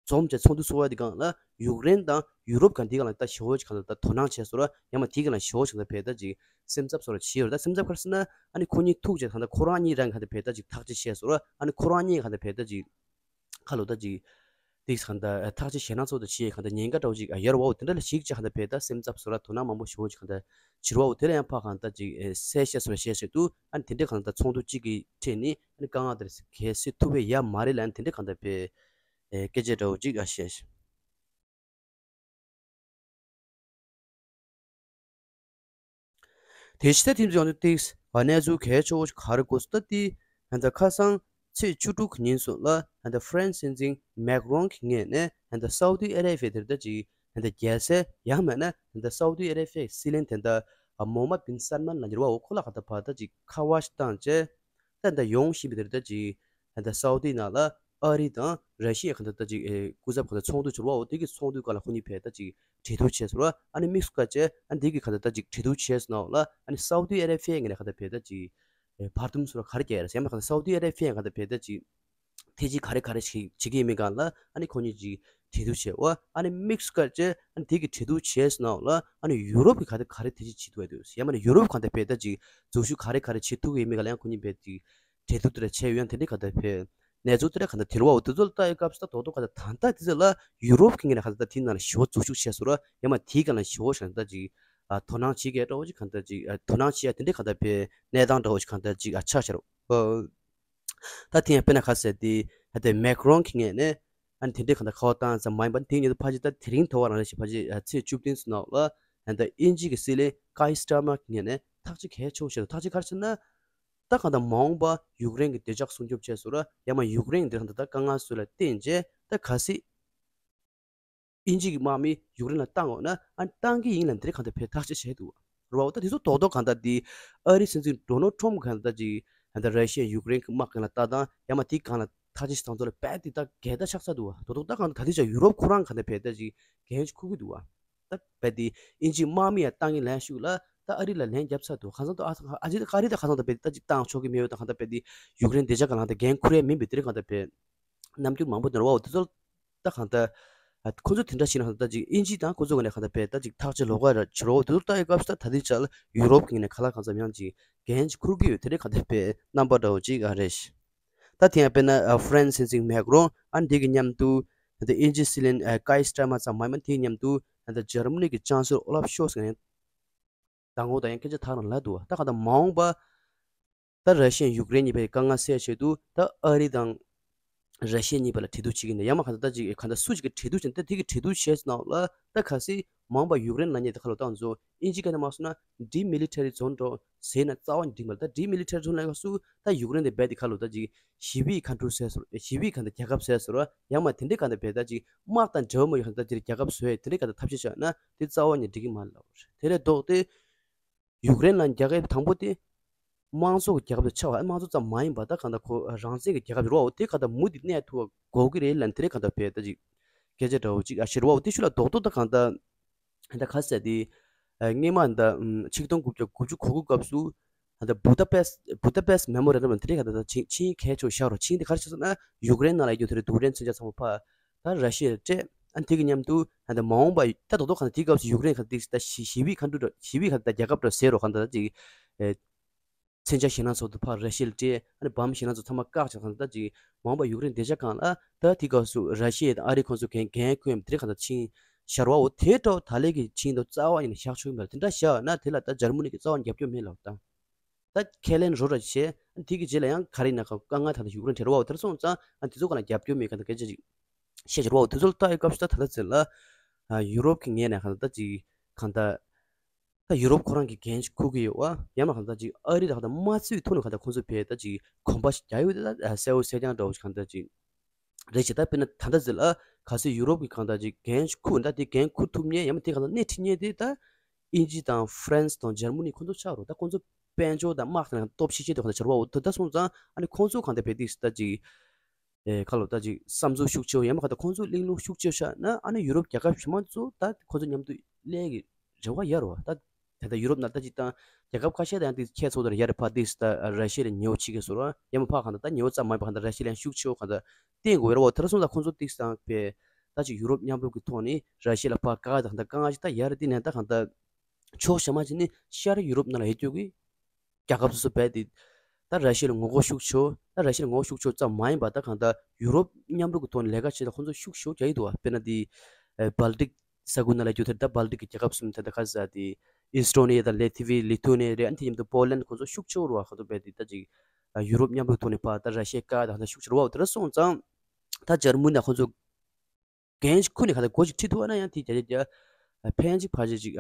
འཛོམས་བྱས་ཚོགས་འདུ་ཚོགས་པ་དེ་གང་ལ་ཡུཀ་རེན་དང་ཡུ་རོབ་གང་དེ་གང་ལ་ད་ཞི་བོ་ཅིག་གང་ལ་ད་དོ་སྣང་བྱས་སོ་ར་ཡང་མ་དེ་གང་ལ་ཞི་བོ་ཅིག་ད་བས་ད་ཅིག་སེམས་འཚབ་སོ་ར་བྱས་ཡོད་ར། ད་སེམས་འཚབ་ག་རེ་ཟེར་ན་ཨ་ནི་ཁོ་གཉིས་ཐུག་བྱས་གང་ལ་ཁོ་རང་གཉིས་རང་གང་ལ་བས་ད་ཅིག་ཐག་གཅོད་བྱས་སོ་ར་ཨ་ནི་ཁོ་རང་གཉིས་གང་ལ་བས་ད་ཅིག་ཁ་ལོ་ད་ཅིག་ཏིག་གང་ལ་ཐག་གཅོད་བྱས་ན་ཚོགས་འདུ་བྱས་གང་ལ་ཉེན་ཁ་འདྲ་བོ་ཅིག་ཡོད་ར་བ་འོ་དེ་འདྲ་ལ་ཞིག་ཅིག་གང་ལ་བས་ད་སེམས་འཚབ་སོ་ར་དོ་སྣང་མང་པོ་ཞི་བོ་ཅིག་གང་ལ་བྱེད་ར་བ་འོ་དེ་ལ་ཡང་ཕ་གང་ལ་ད་ཅིག་གསལ་བཤད་སོ་ར་བཤད་བཤད་དུ་ཨ་ནི་དེ་འདྲ་གང་ལ་ད་ཚོགས་འདུ་གཅིག་གི་ཁྲོད་ནས་ཨ་ནི་དཀའ་ངལ་དེར་གལ་སྲིད་ཐུབ་པའི་ཡ་མ་རེད་ལ་ཨ་ནི་དེ་འདྲ་གང་ལྟར་བས་སྐད་ཆ་འདྲ་བོ་ཅིག་ཨ་བཤད། དེ་ཕྱི་ད་ཐིམ་ཚོ་ཡོང་དུས་ཏིག་གནས་ཚུལ་གལ་ཆེ་བོ་ཞིག་ག་རེ་གོ་སོང་ད་ཏི་ཧན་ད་ཁ་སང་ཚེས་བཅུ་དྲུག་གི་ཉིན་སོགས་ལ་ཧན་ད་ཧྥ་རན་སི་སྲིད་འཛིན་མེག་རོན་གྱི་ངོས་ནས་ཧན་ད་སའུ་ཏི་ཨ་རེ་བྷི་ཡ་དེར་ད་ཅིག་ཧན་ད་རྒྱལ་སྲས་ཡང་མེད་ན་ཧན་ད་སའུ་ཏི་ཨ་རེ་བྷི་ཡའི་སྲིད་བློན་དེ་ད་མོ་མ་བིན་སལ་མན་ལ་འགྱུར་བའོ་ཁོ་ལ་ག་ད་བ་ད་ཅིག་ཁ་བ་ཞིག་བཏང་བྱས། ད་ ད་ཡོང་བཞིན་པའི་དེར་ད་ཅིག་ད་སའུ་ཏི་ནང་ལ་ཨ་རི་དང་ར་ཤི་ཡ་གང་ད་ད་ཅིག་ཨེ་སྐུ་ཚབ་གང་ད་ཚོགས་འདུ་བྱུང་བ། འོ་དེ་གི་ཚོགས་འདུ་སྐབས་ལ་ཁོ་གཉིས་ཕེབས་ད་ཅིག་གྲོས་བསྡུར་བྱས་སོང་ར། ཨ་ནི་དམིགས་སུ་བཀར་བྱས་ཨ་ནི་དེ་གི་གང་ད་ད་ཅིག་གྲོས་བསྡུར་བྱས་སོང་ནའོ་ལ། ཨ་ནི་སའུ་ཏི་ཨ་ར་བྷི་ཡ་ངོས་ནས་གང་ད་ཕེབས་ད་ཅིག་ཨེ་བར་འདུམ་སོགས་ལ་ག་རེ་བརྒྱབ་ར་ཟེར་ཡ་མ་གང་ད་སའུ་ཏི་ཨ་ར་བྷི་ཡ་གང་ད་ཕེབས་ད་ཅིག་ཐེ་ཇི་ག་རེ་ག་རེ་བྱེད་བྱེད་ཀྱི་ཡིན་མིན་སྒང་ལ་ཨ་ནི་ཁོ་གཉིས་ཀྱིས་གྲོས་བསྡུར་བྱས་པ། ཨ་ནི་དམིགས་སུ་བཀར་བྱས་ཨ་ནི་དེ་གི་གྲོས་བསྡུར་བྱས་སོང་ནའོ་ལ། ཨ་ནི་ཡུ་རོབ་ཀྱིས་ག་དེ་ག་རེ་ཐེ་ཇི་བྱེད་ཐུབ་ཡ་འདུག་ཡང་མིན་ན་ཡུ་རོབ་གང་དེ་བས་ད་ཅིག་འཛུལ་ཞུགས་ག་རེ་ག་རེ་བྱེད་ཐུབ་ཀྱི་ཡིན་མིན་སྒང་ལ་ཡང་ཁོ་གཉིས་བས་ཅིག་གྲོས་བསྡུར་དེ་འདྲ་བྱས་ཡོད། ཡང་དེ་འདྲའི་གང་དེ་བས་གནས་ཚུལ་དེ་འདྲ་གང་དེ་དེ་རུ་བ་འོ་དེ་ཚོ་ལ་ལྟ་ཡི་སྐབས་སུ་ད་རྡོག་རྡོག་གང་དེ་ད་ལྟ་དེ་ཚོ་ལ་ཡུ་རོབ་ཀྱི་ངོས་ནས་གང་དེ་ད་དེ་ནང་ལ་ཞི་བ་འཛུལ་ཞུགས་བྱས་སོང་ར། ཡང་མིན་ན་དེའི་སྒང་ལ་ཞི་བ་གང་དེ་ད་ཅིག་ཨ་དོ་སྣང་བྱེད་མཁན་འདྲ་བོ་ཅིག་གང་དེ་ཅིག་ཨ་དོ་སྣང་བྱེད་ཡ་དེ་འདྲའི་གང་དེ་བས་གནས་སྟངས་འདྲ་བོ་ཅིག་གང་དེ་ཅིག་ཨ་ཆགས་ཤར། ད་དེ་ཡང་དཔེར་ན་ག་ཟེར་ཏེ་ཨ་དེ་མེག་རོན་གྱི་ངོས་ནས་ཨ་ནི་དེ་འདྲའི་གང་ལྟར་ཁ་བ་བཏང་ཙམ་མ་ཡིན་པར་དེའི་ཉིན་དུ་ཕལ་ཆེར་ད་དེ་རིང་ཐོ་བ་རང་རེད་ཞེས་ཕལ་ཆེར་ཨ་ཚེས་བཅུ་བདུན་ཙམ་ནང་ལ་ཨ་ད་དབྱིན་ཇི་གི་སྲིད་བློན་ཀའི་སི་ཊར་མར་གྱི་ངོས་ནས་ཐག་གཅོད་གལ་ཆེ་བོ་བྱས་འདུག་ཐག་གཅོད་ག་རེ་བྱས་ན། ད་གང་ལྟར་མ་འོངས་པ་ཡུཀ་རེན་གྱི་བདེ་འཇགས་སྲུང་སྐྱོབ་བྱས་སོང་ར། ཡང་མིན་ན་ཡུཀ་རེན་གྱི་འདིར་གང་ལྟར་ད་དཀའ་ངལ་སོགས་ལ་བརྟེན་བྱས་ད་གལ་སྲིད་དབྱིན་ཇི་གི་དམག་མི་ཡུཀ་རེན་ལ་བཏང་འོང་ན་ཨ་བཏང་གི་ཡིན་ལབ་འདི་རེད་གང་ལྟར་བས་ཐག་གཅོད་བྱས་འདུག་རེད་བ། འོ་ད་དེ་ཚོ་རྡོག་རྡོག་གང་ལྟར་དེ་ཨ་རིའི་སྲིད་འཛིན་ཌོ་ནལ་ཊམ་གང་ལྟར་ཅིག་གང་ལྟར་ར་ཤི་ཡ་ཡུཀ་རེན་གྱི་དམག་སྒང་ལ་ལྟ་སྟངས་ཡང་མིན་ན་དེའི་སྒང་ལ་ཐག་གཅོད་བྱེད་སྟངས་ཚོ་ལ་རྦད་དེ་ད་འགལ་ཟླ་ཆགས་ཚར་འདུག་བ། རྡོག་རྡོག་ད་གང་ལྟར་ད་དེ་ཅག་ཡུ་རོབ་ཁོ་རང་གང་ལྟར་བས་ད་ཅིག་འགན་ཅིག་འཁུར་གྱི་འདུག་བ། ད་རྦད་དེ་དབྱིན་ཇིའི་དམག་མི་ཡང་བཏང་གི་ལན་ཞུགས་ལ་ད་ཨ་རི་ལ་ལན་བརྒྱབ་ཚར་འདུག་གང་ཟག་ཏུ་ཨ་ཨ་ཅི་ཨ་རི་ད་གང་ཟག་ད་རྦད་དེ་ད་ཅིག་བཏང་ཆོག་གི་མེད་ཡོད་ད་གང་ལྟར་རྦད་དེ་ཡུཀ་རེན་བདེ་འཇགས་སྒང་ལ་ད་འགན་འཁུར་ཡ་མིན་པའི་དེ་རིང་གང་ལྟར་བས་རྣམ་འགྱུར་མང་པོ་འདོན་ར་བ། འོ་དེ་ཚོ་ད་གང་ལྟར་ཨ་ཁོ་ཚོ་དེ་འདྲ་བྱས་ན་གང་ལྟར་ད་ཅིག་དབྱིན་ཇི་དང་ཁོ་ཚོ་ག་ནས་གང་ལྟར་བས་ད་ཅིག་ཐག་གཅོད་ལོགས་ཀ་ར་བྱེད་ར་བ། འོ་དེ་ཚོ་ལྟ་ཡི་སྐབས་སུ་ད་ད་ལྟའི་ཆར་ལ་ཡུ་རོབ་ཀྱི་ངོས་ནས་གང་ལ་གང་འཚམ་ཡང་ཅིག་འགན་ཅིག་འཁུར་གྱི་ཡོད། དེ་འདྲའི་གང་ལྟར་བས་རྣམ་པ་འདྲ་བོ་ཅིག་ཨ་རེད། ད་དེ་ཡང་དཔེར་ན་ཨ་ཧྥ་རན་སི་སྲིད་འཛིན་མེག་རོན་ཨ་འདི་གི་མཉམ་དུ་ད་དབྱིན་ཇིའི་སྲིད་བློན་ཨ་ཀའི་སི་ཊར་མར་ཙམ་མ་ཡིན་པར་དེའི་མཉམ་དུ་ད་འཇར་མ་ནི་གི་ཅང་སེ་ལོར་ཨོ་ལབ་ཤོལ་ཚ་ཡང་མདང་དགོང་དང་ཡང་སྐད་ཆ་ཐག་རང་ལབ་འདུག་ད་གང་ལྟར་མ་འོངས་པ་ད་ར་ཤི་ཡ་ཡུཀ་རེན་གཉིས་པའི་དཀའ་ངལ་སེལ་ཆེད་དུ་ད་ཨ་རི་དང་ར་ཤི་ཡ་གཉིས་པ་ལ་གྲོས་བསྡུར་བྱེད་ཀྱི་འདུག་ཡང་མིན་གང་ལྟར་ད་ཅིག་གང་ལྟར་སུ་ཞིག་གིས་གྲོས་བསྡུར་བྱས་ན་ད་དེ་གི་གྲོས་བསྡུར་བྱས་ནང་ལ་ད་གལ་སྲིད་མ་འོངས་པ་ཡུཀ་རེན་ལབ་མཁན་དེ་ཁ་ལོ་ཏང་ཚོ་དབྱིན་ཇི་སྐད་ནང་མ་སོང་ན་demilitarized zone འདྲ་བོ་ཟེར་ན་རྩ་བ་ནས་འགྲིག་མ་རེད། ད་demilitarized zone ལབ་སྐབས་སུ་ད་ཡུཀ་རེན་དེ་རྦད་དེ་ཁ་ལོ་ད་ཅིག་ཞི་བའི་ཁ་འགྲོ་ཟེར་སོང་། ཞི་བའི་ཁ་འགྲོ་རྒྱལ་ཁབ་ཟེར་སོང་ར། ཡང་མིན་དེ་འདྲའི་ཁ་འགྲོ་བས་ད་ཅིག་དམག་དང་འབྲེལ་བ་མ་ཡོད་ཁ་འགྲོ་ད་ཅིག་རྒྱལ་ཁབ་བཟོ་ཡས་དེ་འདྲའི་ཁ་འགྲོ་ཐབས་ཤེས་བྱས་ན་དེ་རྩ་བ་ནས་འགྲིག་གི་མ་རེད་ལབ་པ་རེད། དེ་ལས་ལྡོག་སྟེ་ཡུཀ་རེན་ལ་རྒྱལ་ཁབ་དང་པོ་དེ་དམངས་གཙོ་གི་རྒྱལ་ཁབ་དུ་ཆགས་པ། དམངས་གཙོ་ཙམ་མ་ཡིན་པ་ད་གང་ལྟར་ཁོ་རང་བཙན་གྱི་རྒྱལ་ཁབ་རེད་བ། འོ་དེ་གང་ལྟར་མུ་མཐུད་གནས་ཐུབ་པ་དགོས་ཀྱི་རེད་ལབ་དེ་རེད་གང་ལྟར་བས་ད་ཅིག་སྐད་ཆ་འདྲ་བོ་ཅིག་ཨ་ཤེས་རེད་བ། འོ་དེ་ཤུལ་ལ་རྡོག་རྡོག་ད་གང་ལྟར་ད་ག་ཟེར་དེ་ཨ་སྔོན་མ་ད་ཆིག་སྟོང་དགུ་བརྒྱ་དགུ་བཅུ་གོ་དགུ་སྐབས་སུ་ད་བུ་ད་པེས་བུ་ད་པེས་མེ་མོ་རན་ཌམ་དེ་རེད་གང་ལྟར་ད་ཆིངས་ཆིངས་གལ་ཆེ་བོ་བཞག་རོགས། ཆིངས་དེ་ག་རེ་བྱས་སོང་ན་ཡུཀ་རེན་ནང་ལ་ཡོད་དེ་རེད། འདུག་རན་མཚོན་ཆ་ཚང་མ་ཕར་ད་ར་ཤི་ཡ་ལ་སྤྲད། ཨ་དེ་གི་མཉམ་དུ་ད་ལྟ་མ་འོངས་པ་ད་རྡོག་རྡོག་གང་ལྟར་དེའི་སྐབས་སུ་ཡུཀ་རེན་གང་ལྟར་ད་ཞི་ཞི་བའི་ཁ་འགྲོ་འདྲ་ཞི་བའི་ཁ་ད་རྒྱལ་ཁབ་འདྲ་ཟེར་རོགས་གང་ལྟར་ད་ཅིག་ཨེ་མཚོན་ཆ་ཞེད་སྣང་ཚོགས་འདུ་ཕར་ར་ཤི་ཡ་ལ་སྤྲད། ཨ་ནི་བམ་ཞེད་སྣང་ཚོགས་ཚང་མ་བཀག་བྱས་གང་ལྟར་ད་ཅིག་མ་འོངས་པ་ཡུཀ་རེན་བདེ་འཇགས་སྒང་ལ་ད་དེའི་སྐབས་སུ་ར་ཤི་ཡ་དང་ཨ་རི་ཁོང་ཚོ་གན་གན་ཁོན་དེ་རིང་གང་ལྟར་ཆིངས་བཞག་རོགས། འོ་དེ་འདྲ་ད་ལས་ཀྱི་ཆིངས་དང་རྩ་བ་ཉིད་ནས་བཞག་ཆོག་གི་མ་རེད། དེ་འདྲ་བཞག་ན་དེ་ལ་ད་འཇར་མ་ནི་གི་རྩ་བ་ཉིད་རྒྱབ་སྐྱོར་མེད་ལབ་ད། ད་ཁས་ལེན་རོ་ར་བྱས། ཨ་དེ་གི་རྗེས་ལ་ཡང་ག་རེ་ཡིན་ན་ཁ་དཀའ་ངལ་ད་ལྟ་ཡུཀ་རེན་འཕྲད་ར་བ། དེར་སོང་ཙང་ཨ་དེ་ཚོ་ག་ལ་རྒྱབ་སྐྱོར་མེད་ག་ད་སྐད་ཆ་ཅིག་བཤད་བཞག་ར་བ། དེ་ཚོ་ལ་ལྟ་ཡི་སྐབས་སུ་ད་ད་ལྟ་ཚེ་ལ་ཨ་ཡུ་རོབ་ཀྱི་ངོས་ནས་ག་ད་ཅིག་གང་ལྟར་ད་ཡུ་རོབ་ཁོ་རང་གི་འགན་ཅིག་འཁུར་གི་ཡོད་བ། ཡང་ན་ག་ད་ཅིག་ཨ་རི་ད་ག་ད་མ་རྩོད་ཐུག་ན་ག་ད་ཁོང་ཚོ་བས་ད་ཅིག་གོམ་པ་ཞིག་རྒྱག་ཡོད་དེ་ད་གསལ་བོ་གསལ་རྐྱང་འདྲ་བོ་ཞིག་ག་ད་ཅིག་རེད་ཅེ། ད་དཔེར་ན་ད་ལྟ་ཟེར་ལ་གལ་སྲིད་ཡུ་རོབ་ཀྱི་གང་ལྟར་ཅིག་འགན་ཞིག་འཁུར་ན་ད་དེ་འགན་འཁུར་ཐུབ་མཁན་ཡང་མིན་དེ་གང་ལྟར་སྣེ་ཁྲིད་མཁན་དེ་ད་དབྱིན་ཇི་དང་ཧྥ་རན་སི་དང་འཇར་མ་ནི་ཁོང་ཚོ་ཆགས་རོགས། ད་ཁོང་ཚོ་དཔལ་འབྱོར་དང་དམག་དང་སྟོབས་ཤེད་ཆེ་དེ་གང་ལྟར་ཆགས་རོགས། འོ་ད་ད་སོང་ཙང་ཨ་ནི་ཁོང་ཚོ་གང་ལྟར་བས་ཏིག་ད་ཅིག་ཨེ་ཁ་ལོ་ད་ཅིག་བསམ་ཚུལ་ཤུགས་ཆེ་བོ་ཡང་མིན་གང་ལྟར་ཁོང་ཚོ་གླེང་སློང་ཤུགས་ཆེ་བོ་ཆགས་ན་ཨ་ནི་ཡུ་རོབ་རྒྱལ་ཁབ་གཞན་མ་ཚོ་ད་ཁོང་ཚོ་མཉམ་དུ་སླེབས་ཀྱི་རེ་བ་ཡོད་རེད་བ། ད་ད་ལྟ་ཡུ་རོབ་ནང་ད་ཅིག་དང་རྒྱལ་ཁབ་ཁ་ཤས་དང་ཡང་དེ་ཁྱད་ཚོགས་དང་ཡ་རེད་ཕ་དེ་ད་ར་ཤི་ཡ་ལ་ཉེ་བོ་བྱེད་ཀྱི་བཟོ་ར། ཡང་མ་ཕ་གང་ལྟར་ད་ཉེ་བོ་ཙམ་མ་ཡིན་པ་གང་ལྟར་ར་ཤི་ཡ་ལ་ཡང་ཤུགས་ཆེ་བོ་གང་ལྟར་བསྟན་དགོས་ཡོད་རེད་བ། དེ་ར་སོང་ཙང་ཁོང་ཚོ་ཏིག་སང་པས་ད་ཅིག་ཡུ་རོབ་མཉམ་རུབ་ཀྱི་ཐོག་ནས་ར་ཤི་ཡ་ལ་ཕ་དཀའ་ངལ་དང་ད་དཀའ་ངལ་ཞིག་ད་ཡ་རེད། དེ་ནས་ད་གང་ལྟར་ཕྱོགས་གཞན་མ་ཅིག་ནས་ཤར་ཡུ་རོབ་ནང་ལ་ཡོད་རྒྱུ་གི་རྒྱལ་ཁབ་སོ་སོ་བས་དེ་ད་ར་ཤི་ཡ་ལ་ངོ་རྒོལ་ཤུགས་ཆེ་བོ། ད་ར་ཤི་ཡ་ལ་ངོ་རྒོལ་ཤུགས་ཆེ་བོ་ཙམ་མ་ཡིན་པ་ད་གང་ལྟར་ཡུ་རོབ་མཉམ་རུབ་ཀྱི་ཐོག་ནས་ལས་ཀ་བྱེད་ད་ཁོང་ཚོ་ཤུགས་ཆེ་བོ་རྒྱག་གི་འདུག་བ། དཔེར་ན་དེ་ཨེ་སྦལ་ཏིག་ས་ཁུལ་ནང་ལ་རྒྱུ་དེར་ད་སྦལ་ཏིག་གི་རྒྱལ་ཁབ་གསུམ་ད་ད་ག་ཟེར་དེ་ཨི་སི་ཊོ་ནི་ཡ་དང་ལེ་ཐི་ཝི་ལི་ཐུ་ནི་ཡ་རེད། ཨ་ནི་དེ་མཉམ་དུ་པོ་ལན་ཁོང་ཚོ་ཤུགས་ཆེ་བོ་རུ་བ་ཁ་ཐུག་བས་དེ་ད་ཅིག་ཡུ་རོབ་མཉམ་རུབ་ཐོག་ནས་ཕར་ད་ར་ཤི་ཡ་བཀག་ད་ད་ཤུགས་ཆེ་རུ་བ། དེ་འདྲ་སོང་ཙང་ད་འཇར་མ་ནི་ཁོང་ཚོ་འགན་ཞིག་ཁུར་ནས་ག་ད་འགོ་ཞིག་ཁྲིད་ཐུབ་པ་ན་ཡང་དེ་བརྒྱ་ཆ་བརྒྱ་ཕན་ཅིག་ཕལ་ཆེར་ཅིག་